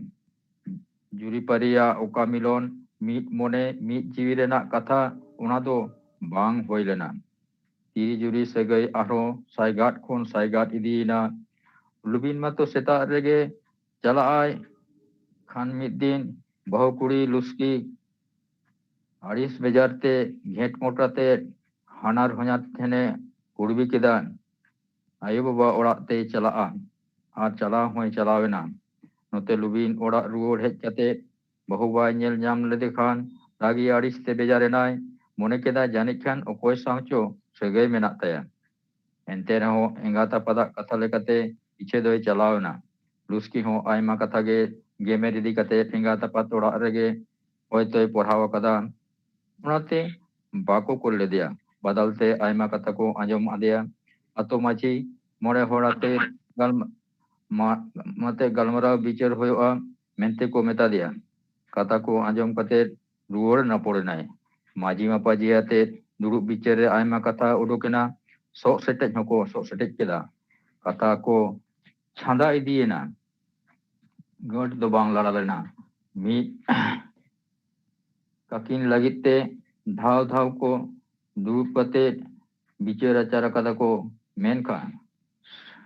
ᱡᱩᱨᱤᱯᱟᱹᱨᱤᱭᱟᱜ ᱚᱠᱟ ᱢᱤᱞᱚᱱ, ᱢᱤᱫ ᱢᱚᱱᱮ ᱢᱤᱫ ᱡᱤᱣᱤ ᱨᱮᱱᱟᱜ ᱠᱟᱛᱷᱟ, ᱚᱱᱟ ᱫᱚ ᱵᱟᱝ ᱦᱩᱭ ᱞᱮᱱᱟ᱾ ᱛᱤᱨᱤ ᱡᱩᱨᱤ ᱥᱟᱹᱜᱟᱹᱭ ᱟᱨᱦᱚᱸ ᱥᱟᱭᱜᱟᱫ ᱠᱷᱚᱱ ᱥᱟᱭᱜᱟᱫ ᱤᱫᱤᱭᱮᱱᱟ᱾ ᱞᱩᱵᱤᱱ ᱢᱟᱛᱚ ᱥᱮᱛᱟᱜ ᱨᱮᱜᱮ ᱪᱟᱞᱟᱜ ᱟᱭ, ᱠᱷᱟᱱ ᱢᱤᱫ ᱫᱤᱱ ᱵᱟᱹᱦᱩ ᱠᱩᱲᱤ ᱞᱩᱥᱠᱤ ᱟᱹᱲᱤᱥ ᱵᱮᱡᱟᱨ ᱛᱮ ᱜᱷᱮᱸᱴ ᱢᱚᱴ ᱟᱛᱮ ᱦᱟᱱᱟᱨ ᱦᱚᱧᱟᱨ ᱴᱷᱮᱱᱮ ᱠᱩᱲᱵᱤ ᱠᱮᱫᱟ᱾ ᱟᱭᱳ ᱵᱟᱵᱟ ᱚᱲᱟᱜ ᱛᱮᱭ ᱪᱟᱞᱟᱜᱼᱟ ᱟᱨ ᱪᱟᱞᱟᱣ ᱦᱚᱸᱭ ᱪᱟᱞᱟᱣ ᱮᱱᱟ᱾ ᱱᱚᱛᱮ ᱞᱩᱵᱤᱱ ᱚᱲᱟᱜ ᱨᱩᱣᱟᱹᱲ ᱦᱮᱡ ᱠᱟᱛᱮ ᱵᱟᱹᱦᱩ ᱵᱟᱭ ᱧᱮᱞ ᱧᱟᱢ ᱞᱮᱫᱮ ᱠᱷᱟᱱ ᱨᱟᱹᱜᱤ ᱟᱹᱲᱤᱥ ᱛᱮ ᱵᱮᱡᱟᱨ ᱮᱱᱟᱭ᱾ ᱢᱚᱱᱮ ᱠᱮᱫᱟᱭ ᱡᱟᱹᱱᱤᱡ ᱠᱷᱟᱱ ᱚᱠᱚᱭ ᱥᱟᱶ ᱪᱚ ᱥᱟᱹᱜᱟᱹᱭ ᱢᱮᱱᱟᱜ ᱛᱟᱭᱟ᱾ ᱮᱱᱛᱮ ᱨᱮᱦᱚᱸ ᱮᱸᱜᱟᱛ ᱟᱯᱟᱛᱟᱜ ᱠᱟᱛᱷᱟ ᱞᱮᱠᱟᱛᱮ ᱯᱤᱪᱷᱮ ᱫᱚᱭ ᱪᱟᱞᱟᱣ ᱮᱱᱟ᱾ ᱞᱩᱥᱠᱤ ᱦᱚᱸ ᱟᱭᱢᱟ ᱠᱟᱛᱷᱟ ᱜᱮ ᱜᱮᱢᱮᱨ ᱤᱫᱤ ᱠᱟᱛᱮ ᱮᱸᱜᱟᱛ ᱟᱯᱟᱛ ᱚᱲᱟᱜ ᱨᱮᱜᱮ ᱦᱚᱭᱛᱚᱭ ᱯᱚᱲᱦᱟᱣ ᱟᱠᱟᱫᱟ, ᱚᱱᱟᱛᱮ ᱵᱟᱠᱚ ᱠᱩᱞ ᱞᱮᱫᱮᱭᱟ᱾ ᱵᱟᱫᱟᱞ ᱛᱮ ᱟᱭᱢᱟ ᱠᱟᱛᱷᱟ ᱠᱚ ᱟᱸᱡᱚᱢ ᱟᱫᱮᱭᱟ᱾ ᱟᱛᱳ ᱢᱟᱹᱡᱷᱤ ᱢᱚᱬᱮ ᱦᱚᱲ ᱟᱛᱮ ᱜᱟᱞᱢᱟ-, ᱢᱟ-, ᱢᱟᱛᱮ ᱜᱟᱞᱢᱟᱨᱟᱣ ᱵᱤᱪᱟᱹᱨ ᱦᱩᱭᱩᱜᱼᱟ ᱢᱮᱱᱛᱮ ᱠᱚ ᱢᱮᱛᱟ ᱫᱮᱭᱟ᱾ ᱠᱟᱛᱷᱟ ᱠᱚ ᱟᱸᱡᱚᱢ ᱠᱟᱛᱮ ᱨᱩᱣᱟᱹᱲ ᱱᱟᱯᱚᱲ ᱮᱱᱟᱭ᱾ ᱢᱟᱹᱡᱷᱤ ᱢᱟᱯᱟᱡᱷᱤ ᱟᱛᱮ ᱫᱩᱲᱩᱵ ᱵᱤᱪᱟᱹᱨ ᱨᱮ ᱟᱭᱢᱟ ᱠᱟᱛᱷᱟ ᱩᱰᱩᱠ ᱮᱱᱟ᱾ ᱥᱚᱜ ᱥᱮᱴᱮᱡ ᱦᱚᱸᱠᱚ ᱥᱚᱜ ᱥᱮᱴᱮᱡ ᱠᱮᱫᱟ᱾ ᱠᱟᱛᱷᱟ ᱠᱚ ᱪᱷᱟᱸᱫᱟ ᱤᱫᱤᱭᱮᱱᱟ᱾ ᱜᱟᱹᱴ ᱫᱚ ᱵᱟᱝ ᱞᱟᱲᱟ ᱞᱮᱱᱟ᱾ ᱢᱤᱫ ᱠᱟᱹᱠᱤᱱ ᱞᱟᱹᱜᱤᱫ ᱛᱮ ᱫᱷᱟᱣ ᱫᱷᱟᱣ ᱠᱚ ᱫᱩᱲᱩᱵ ᱠᱟᱛᱮ ᱵᱤᱪᱟᱹᱨ ᱟᱪᱟᱨ ᱟᱠᱟᱫᱟ ᱠᱚ, ᱢᱮᱱᱠᱷᱟᱱ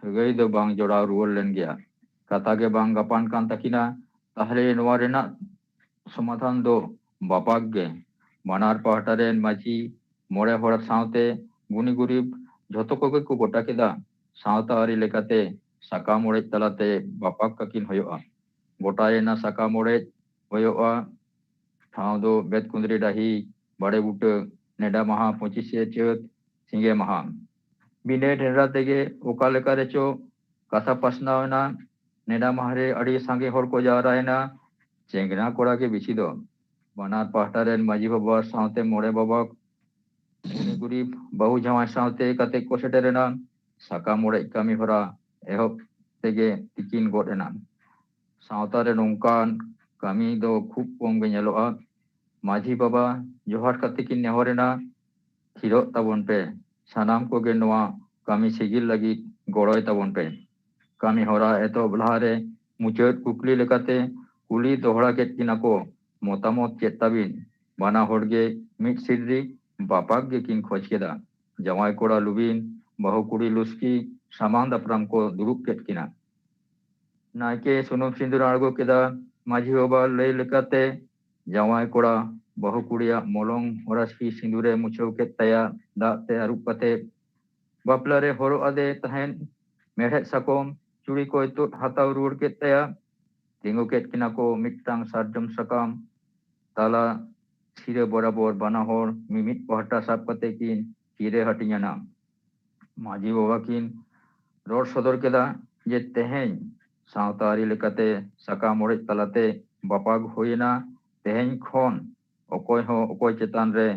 ᱥᱟᱹᱜᱟᱹᱭ ᱫᱚ ᱵᱟᱝ ᱡᱚᱲᱟᱣ ᱨᱩᱣᱟᱹᱲ ᱞᱮᱱ ᱜᱮᱭᱟ᱾ ᱠᱟᱛᱷᱟ ᱜᱮ ᱵᱟᱝ ᱜᱟᱯᱟᱱ ᱠᱟᱱ ᱛᱟᱹᱠᱤᱱᱟ᱾ ᱛᱟᱦᱞᱮ ᱱᱚᱣᱟ ᱨᱮᱱᱟᱜ ᱥᱚᱢᱟᱫᱷᱟᱱ ᱫᱚ ᱵᱟᱯᱟᱠ ᱜᱮ᱾ ᱵᱟᱱᱟᱨ ᱯᱟᱦᱴᱟ ᱨᱮᱱ ᱢᱟᱹᱡᱷᱤ ᱢᱚᱬᱮ ᱦᱚᱲ ᱥᱟᱶᱛᱮ ᱜᱩᱱᱤ ᱜᱩᱨᱤᱵ ᱡᱷᱚᱛᱚ ᱠᱚᱜᱮ ᱠᱚ ᱜᱚᱴᱟ ᱠᱮᱫᱟ᱾ ᱥᱟᱶᱛᱟ ᱟᱹᱨᱤ ᱞᱮᱠᱟᱛᱮ ᱥᱟᱠᱟᱢ ᱚᱲᱮᱡ ᱛᱟᱞᱟᱛᱮ ᱵᱟᱯᱟᱠ ᱠᱟᱹᱠᱤᱱ ᱦᱩᱭᱩᱜᱼᱟ᱾ ᱜᱚᱴᱟᱭᱮᱱᱟ ᱥᱟᱠᱟᱢ ᱚᱲᱮᱡ ᱦᱩᱭᱩᱜᱼᱟ᱾ ᱴᱷᱟᱶ ᱫᱚ ᱵᱮᱛᱠᱩᱸᱫᱽᱨᱤ ᱰᱟᱹᱦᱤ, ᱵᱟᱲᱮ ᱵᱩᱴᱟᱹ, ᱱᱮᱰᱟ ᱢᱟᱦᱟ ᱯᱚᱸᱪᱤᱥᱮ ᱪᱟᱹᱛ, ᱥᱤᱸᱜᱮ ᱢᱟᱦᱟ᱾ ᱵᱤᱱᱟᱹ ᱰᱷᱮᱸᱰᱨᱟ ᱛᱮᱜᱮ ᱚᱠᱟ ᱞᱮᱠᱟ ᱨᱮᱪᱚ ᱠᱟᱛᱷᱟ ᱯᱟᱥᱱᱟᱣ ᱮᱱᱟ᱾ ᱱᱮᱰᱟ ᱢᱟᱦᱟ ᱨᱮ ᱟᱹᱰᱤ ᱥᱟᱸᱜᱮ ᱦᱚᱲ ᱠᱚ ᱡᱟᱣᱨᱟᱭᱮᱱᱟ᱾ ᱪᱮᱸᱜᱽᱱᱟ ᱠᱚᱲᱟ ᱜᱮ ᱵᱮᱥᱤ ᱫᱚ᱾ ᱵᱟᱱᱟᱨ ᱯᱟᱦᱴᱟ ᱨᱮᱱ ᱢᱟᱹᱡᱷᱤ ᱵᱟᱵᱟ ᱥᱟᱶᱛᱮ ᱢᱚᱬᱮ ᱵᱟᱵᱟ ᱜᱩᱨᱤᱵ ᱵᱟᱹᱦᱩ ᱡᱟᱶᱟᱭ ᱥᱟᱶᱛᱮ ᱠᱟᱛᱮ ᱠᱚ ᱥᱮᱴᱮᱨ ᱮᱱᱟ᱾ ᱥᱟᱠᱟᱢ ᱚᱲᱮᱡ ᱠᱟᱹᱢᱤ ᱦᱚᱨᱟ ᱮᱦᱚᱵ ᱛᱮᱜᱮ ᱛᱤᱠᱤᱱ ᱜᱚᱫ ᱮᱱᱟ᱾ ᱥᱟᱶᱛᱟ ᱨᱮ ᱱᱚᱝᱠᱟᱱ ᱠᱟᱹᱢᱤ ᱫᱚ ᱠᱷᱩᱵ ᱠᱚᱢ ᱜᱮ ᱧᱮᱞᱚᱜᱼᱟ᱾ ᱢᱟᱹᱡᱷᱤ ᱵᱟᱵᱟ ᱡᱚᱦᱟᱨ ᱠᱟᱛᱮ ᱠᱤᱱ ᱱᱮᱦᱚᱨ ᱮᱱᱟ, ᱛᱷᱤᱨᱚᱜ ᱛᱟᱵᱚᱱ ᱯᱮ, ᱥᱟᱱᱟᱢ ᱠᱚᱜᱮ ᱱᱚᱣᱟ ᱠᱟᱹᱢᱤ ᱥᱤᱜᱤᱞ ᱞᱟᱹᱜᱤᱫ ᱜᱚᱲᱚᱭ ᱛᱟᱵᱚᱱ ᱯᱮ᱾ ᱠᱟᱹᱢᱤ ᱦᱚᱨᱟ ᱮᱛᱚᱦᱚᱵ ᱞᱟᱦᱟᱨᱮ ᱢᱩᱪᱟᱹᱫ ᱠᱩᱠᱞᱤ ᱞᱮᱠᱟᱛᱮ ᱠᱩᱞᱤ ᱫᱚᱦᱲᱟ ᱠᱮᱫ ᱠᱤᱱᱟ ᱠᱚ, ᱢᱚᱛᱟᱢᱚᱛ ᱪᱮᱫ ᱛᱟᱵᱤᱱ? ᱵᱟᱱᱟ ᱦᱚᱲ ᱜᱮ ᱢᱤᱫ ᱥᱤᱨᱫᱤ ᱵᱟᱯᱟᱠ ᱜᱮᱠᱤᱱ ᱠᱷᱚᱡᱽ ᱠᱮᱫᱟ᱾ ᱡᱟᱶᱟᱭ ᱠᱚᱲᱟ ᱞᱩᱵᱤᱱ, ᱵᱟᱹᱦᱩ ᱠᱩᱲᱤ ᱞᱩᱥᱠᱤ ᱥᱟᱢᱟᱝ ᱫᱟᱯᱨᱟᱢ ᱠᱚ ᱫᱩᱲᱩᱵ ᱠᱮᱫ ᱠᱤᱱᱟ᱾ ᱱᱟᱭᱠᱮ ᱥᱩᱱᱩᱢ ᱥᱤᱸᱫᱩᱨ ᱟᱬᱜᱚ ᱠᱮᱫᱟ᱾ ᱢᱟᱹᱡᱷᱤ ᱵᱟᱵᱟ ᱞᱟᱹᱭ ᱞᱮᱠᱟᱛᱮ ᱡᱟᱶᱟᱭ ᱠᱚᱲᱟ ᱵᱟᱹᱦᱩ ᱠᱩᱲᱤᱭᱟᱜ ᱢᱚᱞᱚᱝ ᱦᱚᱨᱟᱥᱤ ᱥᱤᱸᱫᱩᱨᱮ ᱢᱩᱪᱷᱟᱹᱣ ᱠᱮᱫ ᱛᱟᱭᱟ᱾ ᱫᱟᱜ ᱛᱮ ᱟᱹᱨᱩᱵ ᱠᱟᱛᱮ ᱵᱟᱯᱞᱟ ᱨᱮ ᱦᱚᱨᱚᱜ ᱟᱫᱮ ᱛᱟᱦᱮᱸᱫ ᱢᱮᱲᱦᱮᱫ ᱥᱟᱠᱚᱢ ᱪᱩᱲᱤ ᱠᱚᱭ ᱛᱩᱫ ᱦᱟᱛᱟᱣ ᱨᱩᱣᱟᱹᱲ ᱠᱮᱫ ᱛᱟᱭᱟ᱾ ᱛᱤᱸᱜᱩ ᱠᱮᱫ ᱠᱤᱱᱟ ᱠᱚ ᱢᱤᱫᱴᱟᱝ ᱥᱟᱨᱡᱚᱢ ᱥᱟᱠᱟᱢ ᱛᱟᱞᱟ ᱥᱤᱨᱟᱹ ᱵᱚᱨᱟᱵᱚᱨ ᱵᱟᱱᱟ ᱦᱚᱲ ᱢᱤᱢᱤᱫ ᱯᱟᱦᱴᱟ ᱥᱟᱵ ᱠᱟᱛᱮ ᱠᱤᱱ ᱠᱤᱨᱟᱹ ᱦᱟᱹᱴᱤᱧ ᱮᱱᱟ᱾ ᱢᱟᱹᱡᱷᱤ ᱵᱟᱵᱟ ᱠᱤᱱ ᱨᱚᱲ ᱥᱚᱫᱚᱨ ᱠᱮᱫᱟ ᱡᱮ ᱛᱮᱦᱮᱧ ᱥᱟᱶᱛᱟ ᱟᱹᱨᱤ ᱞᱮᱠᱟᱛᱮ ᱥᱟᱠᱟᱢ ᱚᱲᱮᱡ ᱛᱟᱞᱟᱛᱮ ᱵᱟᱯᱟᱜ ᱦᱩᱭᱮᱱᱟ᱾ ᱛᱮᱦᱮᱧ ᱠᱷᱚᱱ ᱚᱠᱚᱭ ᱦᱚᱸ ᱚᱠᱚᱭ ᱪᱮᱛᱟᱱ ᱨᱮ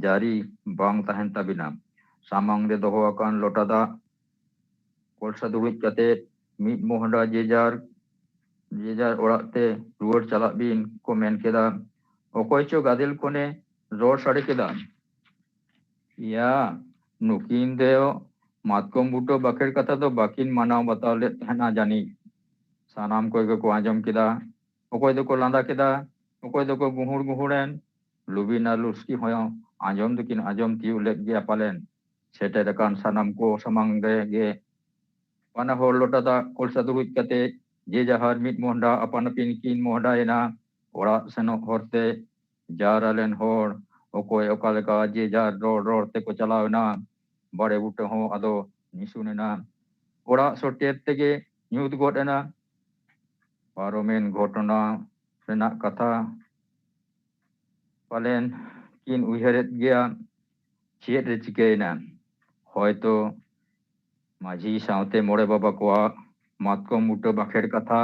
ᱡᱟᱹᱨᱤ ᱵᱟᱝ ᱛᱟᱦᱮᱱ ᱛᱟᱵᱤᱱᱟ᱾ ᱥᱟᱢᱟᱝ ᱨᱮ ᱫᱚᱦᱚ ᱟᱠᱟᱱ ᱞᱚᱴᱟ ᱫᱟᱜ ᱠᱚᱞᱥᱟ ᱫᱩᱲᱩᱵ ᱠᱟᱛᱮ ᱢᱤᱫ ᱢᱚᱦᱰᱟ ᱡᱮ ᱡᱟᱨ ᱡᱮ ᱡᱟᱨ ᱚᱲᱟᱜ ᱛᱮ ᱨᱩᱣᱟᱹᱲ ᱪᱟᱞᱟᱜ ᱵᱤᱱ ᱠᱚ ᱢᱮᱱ ᱠᱮᱫᱟ᱾ ᱚᱠᱚᱭ ᱪᱚ ᱜᱟᱫᱮᱞ ᱠᱷᱚᱱᱮ ᱨᱚᱲ ᱥᱟᱰᱮ ᱠᱮᱫᱟ, ᱭᱟ, ᱱᱩᱠᱤᱱ ᱫᱚ ᱢᱟᱛᱠᱚᱢ ᱵᱩᱴᱟᱹ ᱵᱟᱠᱷᱮᱲ ᱠᱟᱛᱷᱟ ᱫᱚ ᱵᱟᱹᱠᱤᱱ ᱢᱟᱱᱟᱣ ᱵᱟᱛᱟᱣ ᱞᱮᱫ ᱛᱟᱦᱮᱱᱟ ᱡᱟᱹᱱᱤᱡ᱾ ᱥᱟᱱᱟᱢ ᱠᱚᱜᱮ ᱠᱚ ᱟᱸᱡᱚᱢ ᱠᱮᱫᱟ᱾ ᱚᱠᱚᱭ ᱫᱚᱠᱚ ᱞᱟᱸᱫᱟ ᱠᱮᱫᱟ, ᱚᱠᱚᱭ ᱫᱚᱠᱚ ᱜᱩᱦᱩᱲ ᱜᱩᱦᱩᱲᱮᱱ᱾ ᱞᱩᱵᱤᱱ ᱟᱨ ᱞᱩᱥᱠᱤ ᱦᱚᱸ ᱟᱸᱡᱚᱢ ᱫᱚᱠᱤᱱ ᱟᱸᱡᱚᱢ ᱛᱤᱭᱳᱜ ᱞᱮᱫ ᱜᱮᱭᱟ ᱯᱟᱞᱮᱱ᱾ ᱥᱮᱴᱮᱨ ᱟᱠᱟᱱ ᱥᱟᱱᱟᱢ ᱠᱚ ᱥᱟᱢᱟᱝ ᱨᱮᱜᱮ ᱵᱟᱱᱟ ᱦᱚᱲ ᱞᱚᱴᱟ ᱫᱟᱜ ᱠᱚᱞᱥᱟ ᱫᱩᱲᱩᱵ ᱠᱟᱛᱮ ᱡᱮ ᱡᱟᱦᱟᱨ ᱢᱤᱫ ᱢᱚᱦᱰᱟ ᱟᱯᱟᱱ ᱟᱹᱯᱤᱱ ᱠᱤᱱ ᱢᱚᱦᱰᱟᱭᱮᱱᱟ᱾ ᱚᱲᱟᱜ ᱥᱮᱱᱚᱜ ᱦᱚᱨᱛᱮ ᱡᱟᱣᱨᱟ ᱞᱮᱱ ᱦᱚᱲ ᱚᱠᱚᱭ ᱚᱠᱟ ᱞᱮᱠᱟ ᱡᱮ ᱡᱟᱨ ᱨᱚᱲ ᱨᱚᱲ ᱛᱮᱠᱚ ᱪᱟᱞᱟᱣ ᱮᱱᱟ᱾ ᱵᱟᱲᱮ ᱵᱩᱴᱟᱹ ᱦᱚᱸ ᱟᱫᱚ ᱱᱤᱥᱩᱱ ᱮᱱᱟ᱾ ᱚᱲᱟᱜ ᱥᱚᱴᱮᱨ ᱛᱮᱜᱮ ᱧᱩᱛ ᱜᱚᱫ ᱮᱱᱟ᱾ ᱯᱟᱨᱚᱢᱮᱱ ᱜᱷᱚᱴᱚᱱᱟ ᱨᱮᱱᱟᱜ ᱠᱟᱛᱷᱟ ᱯᱟᱞᱮᱱ ᱠᱤᱱ ᱩᱭᱦᱟᱹᱨᱮᱫ ᱜᱮᱭᱟ᱾ ᱪᱮᱫ ᱨᱮ ᱪᱤᱠᱟᱹᱭᱮᱱᱟ? ᱦᱚᱭᱛᱚ ᱢᱟᱹᱡᱷᱤ ᱥᱟᱶᱛᱮ ᱢᱚᱬᱮ ᱵᱟᱵᱟ ᱠᱚᱣᱟᱜ ᱢᱟᱛᱠᱚᱢ ᱵᱩᱴᱟᱹ ᱵᱟᱠᱷᱮᱲ ᱠᱟᱛᱷᱟ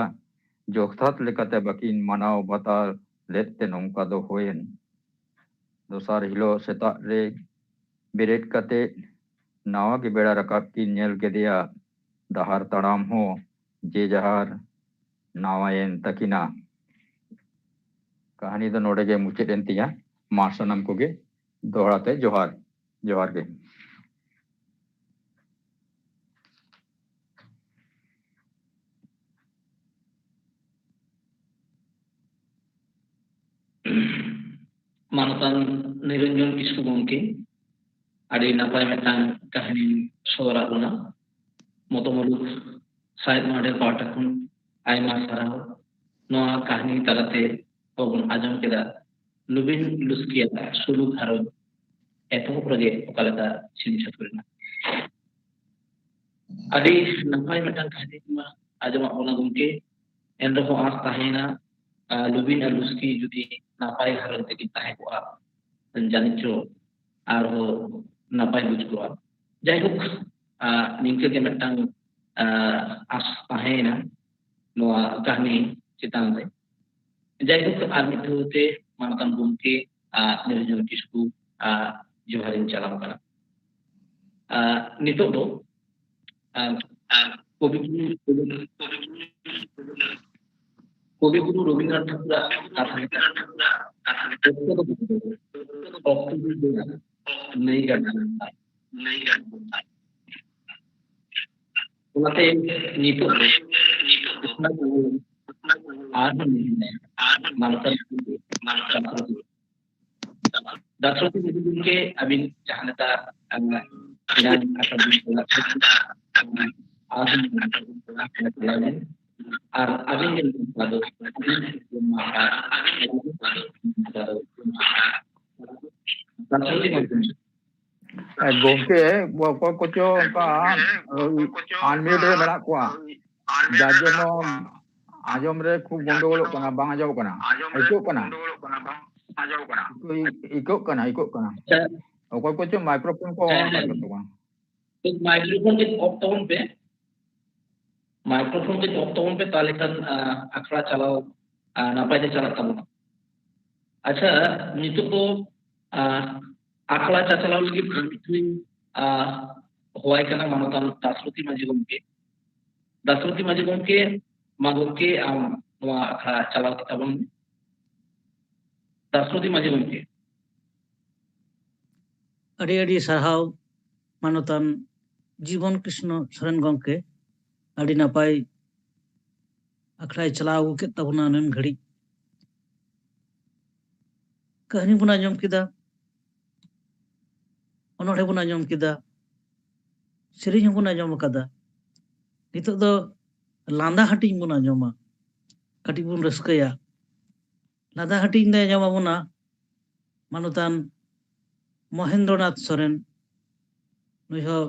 ᱡᱚᱛᱷᱟᱛ ᱞᱮᱠᱟᱛᱮ ᱵᱟᱹᱠᱤᱱ ᱢᱟᱱᱟᱣ ᱵᱟᱛᱟᱣ ᱞᱮᱫ ᱛᱮ ᱱᱚᱝᱠᱟ ᱫᱚ ᱦᱩᱭᱮᱱ᱾ ᱫᱚᱥᱟᱨ ᱦᱤᱞᱳᱜ ᱥᱮᱛᱟᱜ ᱨᱮ ᱵᱮᱨᱮᱫ ᱠᱟᱛᱮ ᱱᱟᱣᱟ ᱜᱮ ᱵᱮᱲᱟ ᱨᱟᱠᱟᱵ ᱠᱤᱱ ᱧᱮᱞ ᱠᱮᱫᱮᱭᱟ᱾ ᱰᱟᱦᱟᱨ ᱛᱟᱲᱟᱢ ᱦᱚᱸ ᱡᱮ ᱡᱟᱦᱟᱨ ᱱᱟᱣᱟᱭᱮᱱ ᱛᱟᱹᱠᱤᱱᱟ᱾ ᱠᱟᱹᱦᱱᱤ ᱫᱚ ᱱᱚᱰᱮ ᱜᱮ ᱢᱩᱪᱟᱹᱫ ᱮᱱ ᱛᱤᱧᱟ᱾ ᱢᱟ ᱥᱟᱱᱟᱢ ᱠᱚᱜᱮ ᱫᱚᱦᱲᱟ ᱛᱮ ᱡᱚᱦᱟᱨ, ᱡᱚᱦᱟᱨ ᱜᱮ᱾ ᱢᱟᱱᱚᱛᱟᱱ ᱱᱤᱨᱚᱧᱡᱚᱱ ᱠᱤᱥᱠᱩ ᱜᱚᱢᱠᱮ ᱟᱹᱰᱤ ᱱᱟᱯᱟᱭ ᱢᱤᱫᱴᱟᱝ ᱠᱟᱹᱦᱱᱤ ᱥᱚᱫᱚᱨᱟᱫ ᱵᱚᱱᱟ᱾ ᱢᱚᱛᱚ ᱢᱩᱞᱩᱠ ᱥᱟᱶᱦᱮᱫ ᱢᱟᱦᱰᱮᱨ ᱯᱟᱦᱴᱟ ᱠᱷᱚᱱ ᱟᱭᱢᱟ ᱥᱟᱨᱦᱟᱣ᱾ ᱱᱚᱣᱟ ᱠᱟᱹᱦᱱᱤ ᱛᱟᱞᱟᱛᱮ ᱟᱵᱚ ᱵᱚᱱ ᱟᱸᱡᱚᱢ ᱠᱮᱫᱟ ᱞᱩᱵᱤᱱ ᱞᱩᱥᱠᱤᱭᱟᱜ ᱥᱩᱞᱩᱠ ᱜᱷᱟᱨᱚᱸᱡᱽ ᱮᱛᱚᱦᱚᱵ ᱨᱮᱜᱮ ᱚᱠᱟ ᱞᱮᱠᱟ ᱪᱷᱤᱢ ᱪᱷᱟᱹᱛᱩᱨ ᱮᱱᱟ᱾ ᱟᱹᱰᱤ ᱱᱟᱯᱟᱭ ᱢᱤᱫᱴᱟᱝ ᱠᱟᱹᱦᱱᱤ ᱢᱟ ᱟᱸᱡᱚᱢᱟᱜ ᱵᱚᱱᱟ ᱜᱚᱢᱠᱮ᱾ ᱮᱱ ᱨᱮᱦᱚᱸ ᱟᱸᱥ ᱛᱟᱦᱮᱸᱭᱮᱱᱟ, ᱟᱨ ᱞᱩᱵᱤᱱ ᱟᱨ ᱞᱩᱥᱠᱤ ᱡᱩᱫᱤ ᱱᱟᱯᱟᱭ ᱜᱷᱟᱨᱚᱸᱡᱽ ᱛᱮᱠᱤᱱ ᱛᱟᱦᱮᱸ ᱠᱚᱜᱼᱟ, ᱡᱟᱹᱱᱤᱡ ᱪᱚ ᱟᱨᱦᱚᱸ ᱱᱟᱯᱟᱭ ᱵᱩᱡᱽ ᱠᱚᱜᱼᱟ᱾ ᱡᱟᱭᱦᱳᱠ, ᱟᱨ ᱱᱤᱝᱠᱟᱹ ᱜᱮ ᱢᱤᱫᱴᱟᱝ, ᱟᱨ ᱟᱸᱥ ᱛᱟᱦᱮᱸᱭᱮᱱᱟ ᱱᱚᱣᱟ ᱠᱟᱹᱦᱱᱤ ᱪᱮᱛᱟᱱ ᱨᱮ᱾ ᱡᱟᱭᱦᱳᱠ, ᱟᱨ ᱢᱤᱫ ᱫᱷᱟᱣ ᱛᱮ ᱢᱟᱱᱚᱛᱟᱱ ᱜᱚᱢᱠᱮ, ᱟᱨ ᱱᱤᱨᱚᱧᱡᱚᱱ ᱠᱤᱥᱠᱩ, ᱟᱨ ᱡᱚᱦᱟᱨᱤᱧ ᱪᱟᱞᱟᱢ ᱠᱟᱱᱟ᱾ ᱟᱨ ᱱᱤᱛᱚᱜ ᱫᱚ, ᱟᱨ, ᱟᱨ ᱠᱚᱵᱤᱜᱩᱨᱩ, ᱠᱚᱵᱤᱜᱩᱨᱩ ᱨᱚᱵᱤᱱᱫᱨᱚᱱᱟᱛᱷ ᱴᱷᱟᱠᱩᱨᱟᱜ ᱠᱟᱛᱷᱟ ᱞᱮᱠᱟ ᱚᱠᱛᱚ ᱫᱚ ᱵᱟᱝ, ᱚᱠᱛᱚ ᱫᱚ ᱱᱟᱹᱭ ᱜᱟᱰᱟ᱾ ᱚᱱᱟᱛᱮ ᱱᱤᱛᱚᱜ ᱫᱚ ᱟᱨᱦᱚᱸ ᱢᱟᱱᱚᱛᱟᱱ ᱰᱟᱠᱛᱟᱨ ᱜᱚᱢᱠᱮ, ᱟᱹᱵᱤᱱ ᱡᱟᱦᱟᱸ ᱞᱮᱠᱟ, ᱟᱸ, ᱮᱱᱟᱝ ᱟᱥᱟ ᱵᱤᱱ ᱪᱟᱞᱟᱜ ᱠᱟᱱᱟ, ᱟᱨᱦᱚᱸ ᱪᱟᱞᱟᱜ ᱵᱤᱱ᱾ ᱟᱨ ᱟᱹᱵᱤᱱ ᱜᱮ ᱱᱚᱝᱠᱟ ᱫᱚ, ᱟᱹᱵᱤᱱ ᱜᱮ ᱱᱚᱝᱠᱟ ᱫᱚ, ᱰᱟᱠᱛᱟᱨ ᱜᱚᱢᱠᱮ᱾ ᱮ, ᱜᱚᱢᱠᱮ, ᱚᱠᱚᱭ ᱠᱚᱪᱚ ᱚᱱᱠᱟ, ᱳᱭ, unmute ᱨᱮ ᱢᱮᱱᱟᱜ ᱠᱚᱣᱟ᱾ ᱡᱟᱨ ᱡᱚᱱᱱᱚ ᱟᱸᱡᱚᱢ ᱨᱮ ᱠᱷᱩᱵ ᱜᱚᱱᱰᱚᱜᱳᱞᱚᱜ ᱠᱟᱱᱟ, ᱵᱟᱝ ᱟᱸᱡᱚᱢᱚᱜ ᱠᱟᱱᱟ᱾ ᱟᱹᱭᱠᱟᱹᱜ ᱠᱟᱱᱟ? ᱤᱠᱟᱹᱜ ᱠᱟᱱᱟ, ᱤᱠᱟᱹᱜ ᱠᱟᱱᱟ᱾ ᱟᱪᱪᱷᱟ᱾ ᱚᱠᱚᱭ ᱠᱚᱪᱚ microphone ᱠᱚ ᱦᱮᱸ, on ᱟᱠᱟᱫ ᱦᱮᱸ᱾ ᱛᱟᱠᱚᱣᱟ᱾ ᱢᱟᱭᱠᱨᱳᱯᱷᱳᱱ ᱠᱟᱹᱡ off ᱛᱟᱵᱚᱱ ᱯᱮ᱾ ᱢᱟᱭᱠᱨᱳᱯᱷᱳᱱ ᱠᱟᱹᱡ off ᱛᱟᱵᱚᱱ ᱯᱮ, ᱛᱟᱦᱞᱮ ᱠᱷᱟᱱ, ᱟ, ᱟᱠᱷᱲᱟ ᱪᱟᱞᱟᱣ, ᱟ, ᱱᱟᱯᱟᱭ ᱛᱮ ᱪᱟᱞᱟᱜ ᱛᱟᱵᱚᱱᱟ᱾ ᱟᱪᱪᱷᱟ, ᱱᱤᱛᱚᱜ ᱫᱚ, ᱟ, ᱟᱠᱷᱲᱟ ᱪᱟᱪᱟᱞᱟᱣ ᱞᱟᱹᱜᱤᱫ ᱟᱨ ᱢᱤᱫ ᱴᱷᱮᱱ ᱦᱚᱦᱚᱣᱟᱭ ᱠᱟᱱᱟ ᱢᱟᱱᱚᱛᱟᱱ ᱫᱟᱥᱨᱚᱛᱤ ᱢᱟᱹᱡᱷᱤ ᱜᱚᱢᱠᱮ᱾ ᱫᱟᱥᱨᱚᱛᱤ ᱢᱟᱹᱡᱷᱤ ᱜᱚᱢᱠᱮ, ᱢᱟ ᱜᱚᱢᱠᱮ, ᱟᱢ ᱱᱚᱣᱟ ᱟᱠᱷᱲᱟ ᱪᱟᱞᱟᱣ ᱛᱟᱵᱚᱱ ᱢᱮ᱾ ᱫᱟᱥᱨᱚᱛᱤ ᱢᱟᱹᱡᱷᱤ ᱜᱚᱢᱠᱮ᱾ ᱟᱹᱰᱤ ᱟᱹᱰᱤ ᱥᱟᱨᱦᱟᱣ ᱢᱟᱱᱚᱛᱟᱱ ᱡᱤᱵᱚᱱ ᱠᱨᱤᱥᱱᱚ ᱥᱚᱨᱮᱱ ᱜᱚᱢᱠᱮ᱾ ᱟᱹᱰᱤ ᱱᱟᱯᱟᱭ ᱟᱠᱷᱲᱟᱭ ᱪᱟᱞᱟᱣ ᱟᱹᱜᱩ ᱠᱮᱫ ᱛᱟᱵᱚᱱᱟ ᱱᱩᱱ ᱜᱷᱟᱹᱲᱤᱡ᱾ ᱠᱟᱹᱦᱱᱤ ᱵᱚᱱ ᱟᱸᱡᱚᱢ ᱠᱮᱫᱟ, ᱚᱱᱚᱬᱦᱮ ᱵᱚᱱ ᱟᱸᱡᱚᱢ ᱠᱮᱫᱟ, ᱥᱮᱨᱮᱧ ᱦᱚᱸᱵᱚᱱ ᱟᱸᱡᱚᱢ ᱟᱠᱟᱫᱟ᱾ ᱱᱤᱛᱚᱜ ᱫᱚ ᱞᱟᱸᱫᱟ ᱦᱟᱹᱴᱤᱧ ᱵᱚᱱ ᱟᱸᱡᱚᱢᱟ, ᱠᱟᱹᱴᱤᱡ ᱵᱚᱱ ᱨᱟᱹᱥᱠᱟᱹᱭᱟ᱾ ᱞᱟᱸᱫᱟ ᱦᱟᱹᱴᱤᱧ ᱫᱚᱭ ᱟᱸᱡᱚᱢ ᱟᱵᱚᱱᱟ ᱢᱟᱱᱚᱛᱟᱱ ᱢᱚᱦᱮᱱᱫᱨᱚᱱᱟᱛᱷ ᱥᱚᱨᱮᱱ᱾ ᱱᱩᱭ ᱦᱚᱸ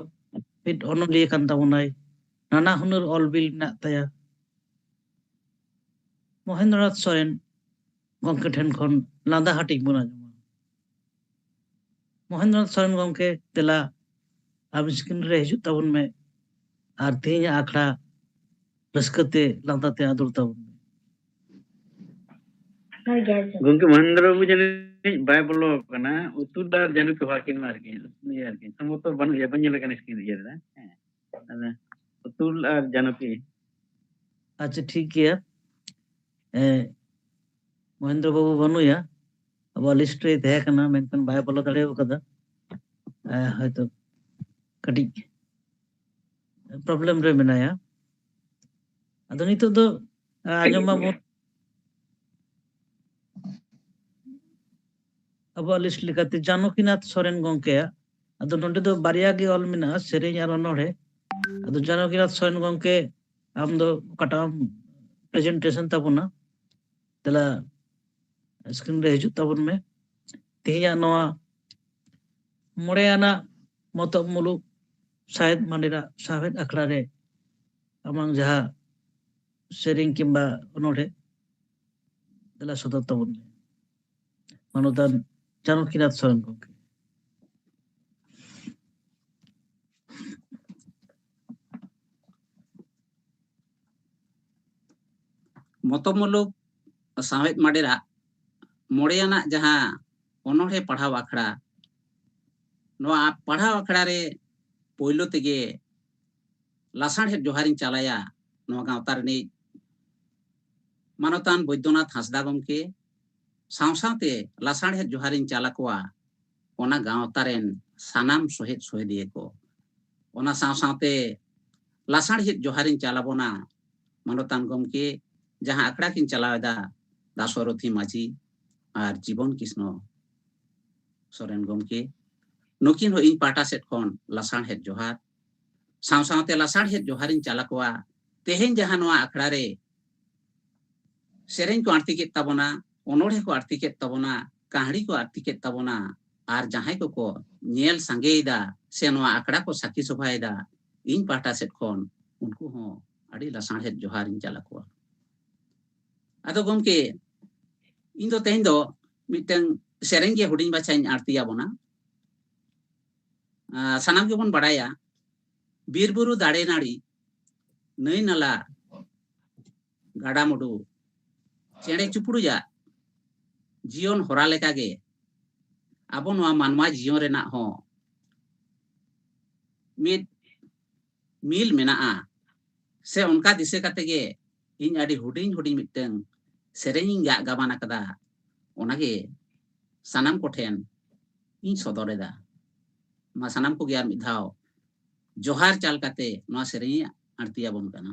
ᱢᱤᱫ ᱚᱱᱚᱞᱤᱭᱟᱹ ᱠᱟᱱ ᱛᱟᱵᱚᱱᱟᱭ, ᱱᱟᱱᱟ ᱦᱩᱱᱟᱹᱨ ᱚᱞ ᱵᱤᱞ ᱢᱮᱱᱟᱜ ᱛᱟᱭᱟ᱾ ᱢᱚᱦᱮᱱᱫᱨᱚᱱᱟᱛᱷ ᱥᱚᱨᱮᱱ ᱜᱚᱢᱠᱮ ᱴᱷᱮᱱ ᱠᱷᱚᱱ ᱞᱟᱸᱫᱟ ᱦᱟᱹᱴᱤᱧ ᱵᱚᱱ ᱟᱸᱡᱚᱢᱟ᱾ ᱢᱚᱦᱮᱱᱫᱨᱚᱱᱟᱛᱷ ᱥᱚᱨᱮᱱ ᱜᱚᱢᱠᱮ, ᱫᱮᱞᱟ ᱟᱢ ᱥᱠᱨᱤᱱ ᱨᱮ ᱦᱤᱡᱩᱜ ᱛᱟᱵᱚᱱ ᱢᱮ ᱟᱨ ᱛᱮᱦᱮᱧᱟᱜ ᱟᱠᱷᱲᱟ ᱨᱟᱹᱥᱠᱟᱹ ᱛᱮ ᱞᱟᱸᱫᱟ ᱛᱮ ᱟᱫᱩᱨ ᱛᱟᱵᱚᱱ ᱢᱮ᱾ ᱜᱚᱢᱠᱮ ᱢᱚᱦᱮᱱᱫᱨᱚ ᱵᱟᱵᱩ ᱡᱟᱹᱱᱤᱡ ᱵᱟᱭ ᱵᱚᱞᱚ ᱟᱠᱟᱱᱟ, ᱩᱛᱩᱞ ᱟᱨ ᱡᱟᱹᱱᱩ ᱠᱚ ᱦᱚᱦᱚ ᱠᱤᱱ ᱢᱟ ᱟᱨᱠᱤ, ᱤᱭᱟᱹ ᱟᱨᱠᱤ, ᱥᱚᱢᱵᱷᱚᱵᱚᱛᱚ ᱵᱟᱹᱱᱩᱜ ᱮᱭᱟ, ᱵᱟᱹᱧ ᱧᱮᱞᱮ ᱠᱟᱱᱟ ᱥᱠᱨᱤᱱ ᱤᱭᱟᱹ ᱨᱮ᱾ ᱦᱮᱸ, ᱟᱫᱚ ᱩᱛᱩᱞ ᱟᱨ ᱡᱟᱹᱱᱩ ᱠᱤ? ᱟᱪᱪᱷᱟ, ᱴᱷᱤᱠ ᱜᱮᱭᱟ᱾ ᱮ, ᱢᱚᱦᱮᱱᱫᱨᱚ ᱵᱟᱵᱩ ᱵᱟᱹᱱᱩᱭᱟ, ᱟᱵᱚᱣᱟᱜ ᱞᱤᱥᱴ ᱨᱮ ᱛᱟᱦᱮᱸ ᱠᱟᱱᱟ, ᱢᱮᱱᱠᱷᱟᱱ ᱵᱟᱭ ᱵᱚᱞᱚ ᱫᱟᱲᱮ ᱟᱠᱟᱫᱟ᱾ ᱮ, ᱦᱚᱭᱛᱚ ᱠᱟᱹᱴᱤᱡ ᱯᱨᱚᱵᱞᱮᱢ ᱨᱮ ᱢᱮᱱᱟᱭᱟ᱾ ᱟᱫᱚ ᱱᱤᱛᱚᱜ ᱫᱚ, ᱮ, ᱟᱸᱡᱚᱢ ᱢᱟᱵᱚᱱ᱾ ᱟᱵᱚᱣᱟᱜ ᱞᱤᱥᱴ ᱞᱮᱠᱟᱛᱮ ᱡᱟᱱᱚᱠᱤᱱᱟᱛᱷ ᱥᱚᱨᱮᱱ ᱜᱚᱢᱠᱮᱭᱟᱜ, ᱟᱫᱚ ᱱᱚᱰᱮ ᱫᱚ ᱵᱟᱨᱭᱟ ᱜᱮ ᱚᱞ ᱢᱮᱱᱟᱜᱼᱟ, ᱥᱮᱨᱮᱧ ᱟᱨ ᱚᱱᱚᱬᱦᱮ᱾ ᱟᱫᱚ ᱡᱟᱱᱚᱠᱤᱱᱟᱛᱷ ᱥᱚᱨᱮᱱ ᱜᱚᱢᱠᱮ, ᱟᱢ ᱫᱚ ᱚᱠᱟᱴᱟᱜ ᱮᱢ ᱯᱨᱮᱡᱮᱱᱴᱮᱥᱚᱱ ᱛᱟᱵᱚᱱᱟ? ᱫᱮᱞᱟ ᱥᱠᱨᱤᱱ ᱨᱮ ᱦᱤᱡᱩᱜ ᱛᱟᱵᱚᱱ ᱢᱮ᱾ ᱛᱮᱦᱮᱧᱟᱜ ᱱᱚᱣᱟ ᱢᱚᱬᱮ ᱟᱱᱟᱜ ᱢᱚᱛᱚᱵ ᱢᱩᱞᱩᱠ ᱥᱟᱶᱦᱮᱫ ᱢᱟᱸᱰᱮᱨᱟᱜ ᱥᱟᱶᱦᱮᱫ ᱟᱠᱷᱲᱟ ᱨᱮ ᱟᱢᱟᱝ ᱡᱟᱦᱟᱸ ᱥᱮᱨᱮᱧ ᱠᱤᱝᱵᱟ ᱚᱱᱚᱬᱦᱮ, ᱫᱮᱞᱟ ᱥᱚᱫᱚᱨ ᱛᱟᱵᱚᱱ ᱢᱮ, ᱢᱟᱱᱚᱛᱟᱱ ᱡᱟᱱᱚᱠᱤᱱᱟᱛᱷ ᱥᱚᱨᱮᱱ ᱜᱚᱢᱠᱮ᱾ ᱢᱚᱛᱚᱢᱩᱞᱩᱠ ᱥᱟᱶᱦᱮᱫ ᱢᱟᱰᱮᱨᱟᱜ ᱢᱚᱬᱮᱭᱟᱱᱟᱜ ᱡᱟᱦᱟᱸ ᱚᱱᱚᱬᱦᱮ ᱯᱟᱲᱦᱟᱣ ᱟᱠᱷᱲᱟ, ᱱᱚᱣᱟ ᱯᱟᱲᱦᱟᱣ ᱟᱠᱷᱲᱟ ᱨᱮ ᱯᱳᱭᱞᱳ ᱛᱮᱜᱮ ᱞᱟᱥᱟᱲᱦᱮᱫ ᱡᱚᱦᱟᱨᱤᱧ ᱪᱟᱞᱟᱭᱟ ᱱᱚᱣᱟ ᱜᱟᱶᱛᱟ ᱨᱤᱱᱤᱡ ᱢᱟᱱᱚᱛᱟᱱ ᱵᱳᱭᱫᱚᱱᱟᱛᱷ ᱦᱟᱸᱥᱫᱟ ᱜᱚᱢᱠᱮ, ᱥᱟᱶ ᱥᱟᱶᱛᱮ ᱞᱟᱥᱟᱲᱦᱮᱫ ᱡᱚᱦᱟᱨᱤᱧ ᱪᱟᱞ ᱟᱠᱚᱣᱟ ᱚᱱᱟ ᱜᱟᱶᱛᱟ ᱨᱮᱱ ᱥᱟᱱᱟᱢ ᱥᱚᱦᱮᱫ ᱥᱚᱦᱮᱫᱤᱭᱟᱹ ᱠᱚ᱾ ᱚᱱᱟ ᱥᱟᱶ ᱥᱟᱶᱛᱮ ᱞᱟᱥᱟᱲᱦᱮᱫ ᱡᱚᱦᱟᱨᱤᱧ ᱪᱟᱞ ᱟᱵᱚᱱᱟ ᱢᱟᱱᱚᱛᱟᱱ ᱜᱚᱢᱠᱮ, ᱡᱟᱦᱟᱸ ᱟᱠᱷᱲᱟ ᱠᱤᱱ ᱪᱟᱞᱟᱣ ᱮᱫᱟ ᱫᱟᱥᱚᱨᱚᱛᱷᱤ ᱢᱟᱹᱡᱷᱤ ᱟᱨ ᱡᱤᱵᱚᱱ ᱠᱨᱤᱥᱱᱚ ᱥᱚᱨᱮᱱ ᱜᱚᱢᱠᱮ, ᱱᱩᱠᱤᱱ ᱦᱚᱸ ᱤᱧ ᱯᱟᱦᱴᱟ ᱥᱮᱫ ᱠᱷᱚᱱ ᱞᱟᱥᱟᱲᱦᱮᱫ ᱡᱚᱦᱟᱨ᱾ ᱥᱟᱶ ᱥᱟᱶᱛᱮ ᱞᱟᱥᱟᱲᱦᱮᱫ ᱡᱚᱦᱟᱨᱤᱧ ᱪᱟᱞ ᱟᱠᱚᱣᱟ ᱛᱮᱦᱮᱧ ᱡᱟᱦᱟᱸ ᱱᱚᱣᱟ ᱟᱠᱷᱲᱟ ᱨᱮ ᱥᱮᱨᱮᱧ ᱠᱚ ᱟᱬᱛᱤ ᱠᱮᱫ ᱛᱟᱵᱚᱱᱟ, ᱚᱱᱚᱬᱦᱮ ᱠᱚ ᱟᱬᱛᱤ ᱠᱮᱫ ᱛᱟᱵᱚᱱᱟ, ᱠᱟᱦᱲᱤ ᱠᱚ ᱟᱬᱛᱤ ᱠᱮᱫ ᱛᱟᱵᱚᱱᱟ, ᱟᱨ ᱡᱟᱦᱟᱸᱭ ᱠᱚᱠᱚ ᱧᱮᱞ ᱥᱟᱸᱜᱮᱭᱮᱫᱟ ᱥᱮ ᱱᱚᱣᱟ ᱟᱠᱷᱲᱟ ᱠᱚ ᱥᱟᱹᱠᱷᱤ ᱥᱚᱵᱷᱟᱭᱮᱫᱟ, ᱤᱧ ᱯᱟᱦᱴᱟ ᱥᱮᱫ ᱠᱷᱚᱱ ᱩᱱᱠᱩ ᱦᱚᱸ ᱟᱹᱰᱤ ᱞᱟᱥᱟᱲᱦᱮᱫ ᱡᱚᱦᱟᱨᱤᱧ ᱪᱟᱞ ᱟᱠᱚᱣᱟ᱾ ᱟᱫᱚ ᱜᱚᱢᱠᱮ, ᱤᱧ ᱫᱚ ᱛᱮᱦᱮᱧ ᱫᱚ ᱢᱤᱫᱴᱟᱝ ᱥᱮᱨᱮᱧ ᱜᱮ ᱦᱩᱰᱤᱧ ᱢᱟᱪᱷᱟᱧ ᱟᱬᱛᱤ ᱟᱵᱚᱱᱟ᱾ ᱟᱸ, ᱥᱟᱱᱟᱢ ᱜᱮᱵᱚᱱ ᱵᱟᱲᱟᱭᱟ, ᱵᱤᱨ ᱵᱩᱨᱩ ᱫᱟᱨᱮ ᱱᱟᱹᱲᱤ, ᱱᱟᱹᱭ ᱱᱟᱞᱟ, ᱜᱟᱰᱟ ᱢᱩᱰᱩ, ᱪᱮᱬᱮ ᱪᱩᱯᱲᱩᱡᱟᱜ ᱡᱤᱭᱚᱱ ᱦᱚᱨᱟ ᱞᱮᱠᱟᱜᱮ ᱟᱵᱚ ᱱᱚᱣᱟ ᱢᱟᱱᱣᱟ ᱡᱤᱭᱚᱱ ᱨᱮᱱᱟᱜ ᱦᱚᱸ ᱢᱤᱫ ᱢᱤᱞ ᱢᱮᱱᱟᱜᱼᱟ, ᱥᱮ ᱚᱱᱠᱟ ᱫᱤᱥᱟᱹ ᱠᱟᱛᱮ ᱜᱮ ᱤᱧ ᱟᱹᱰᱤ ᱦᱩᱰᱤᱧ ᱦᱩᱰᱤᱧ ᱢᱤᱫᱴᱟᱝ ᱥᱮᱨᱮᱧ ᱤᱧ ᱜᱟᱜ ᱜᱟᱵᱟᱱ ᱟᱠᱟᱫᱟ᱾ ᱚᱱᱟᱜᱮ ᱥᱟᱱᱟᱢ ᱠᱚᱴᱷᱮᱱ ᱤᱧ ᱥᱚᱫᱚᱨ ᱮᱫᱟ᱾ ᱢᱟ ᱥᱟᱱᱟᱢ ᱠᱚᱜᱮ ᱟᱨ ᱢᱤᱫ ᱫᱷᱟᱣ ᱡᱚᱦᱟᱨ ᱪᱟᱞ ᱠᱟᱛᱮ ᱱᱚᱣᱟ ᱥᱮᱨᱮᱧ ᱤᱧ ᱟᱬᱛᱤ ᱟᱵᱚᱱ ᱠᱟᱱᱟ᱾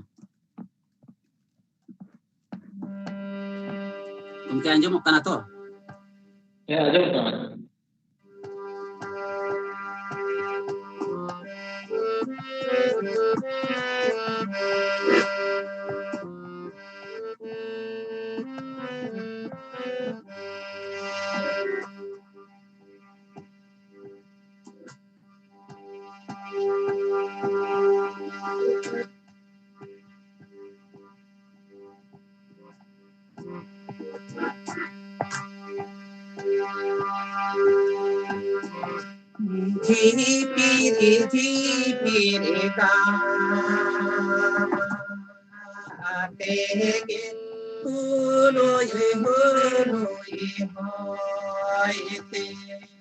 ᱜᱚᱢᱠᱮ, ᱟᱸᱡᱚᱢᱚᱜ ᱠᱟᱱᱟ ᱛᱚ? ᱦᱮᱸ, ᱟᱸᱡᱚᱢᱚᱜ ᱠᱟᱱᱟ᱾ ᱡᱷᱤᱯᱤᱨ ᱡᱷᱤᱯᱤᱨ ᱫᱟᱜ ᱟᱛᱮ ᱜᱮ ᱦᱩᱞᱩᱭ ᱦᱩᱞᱩᱭ ᱦᱚᱭ ᱛᱮ᱾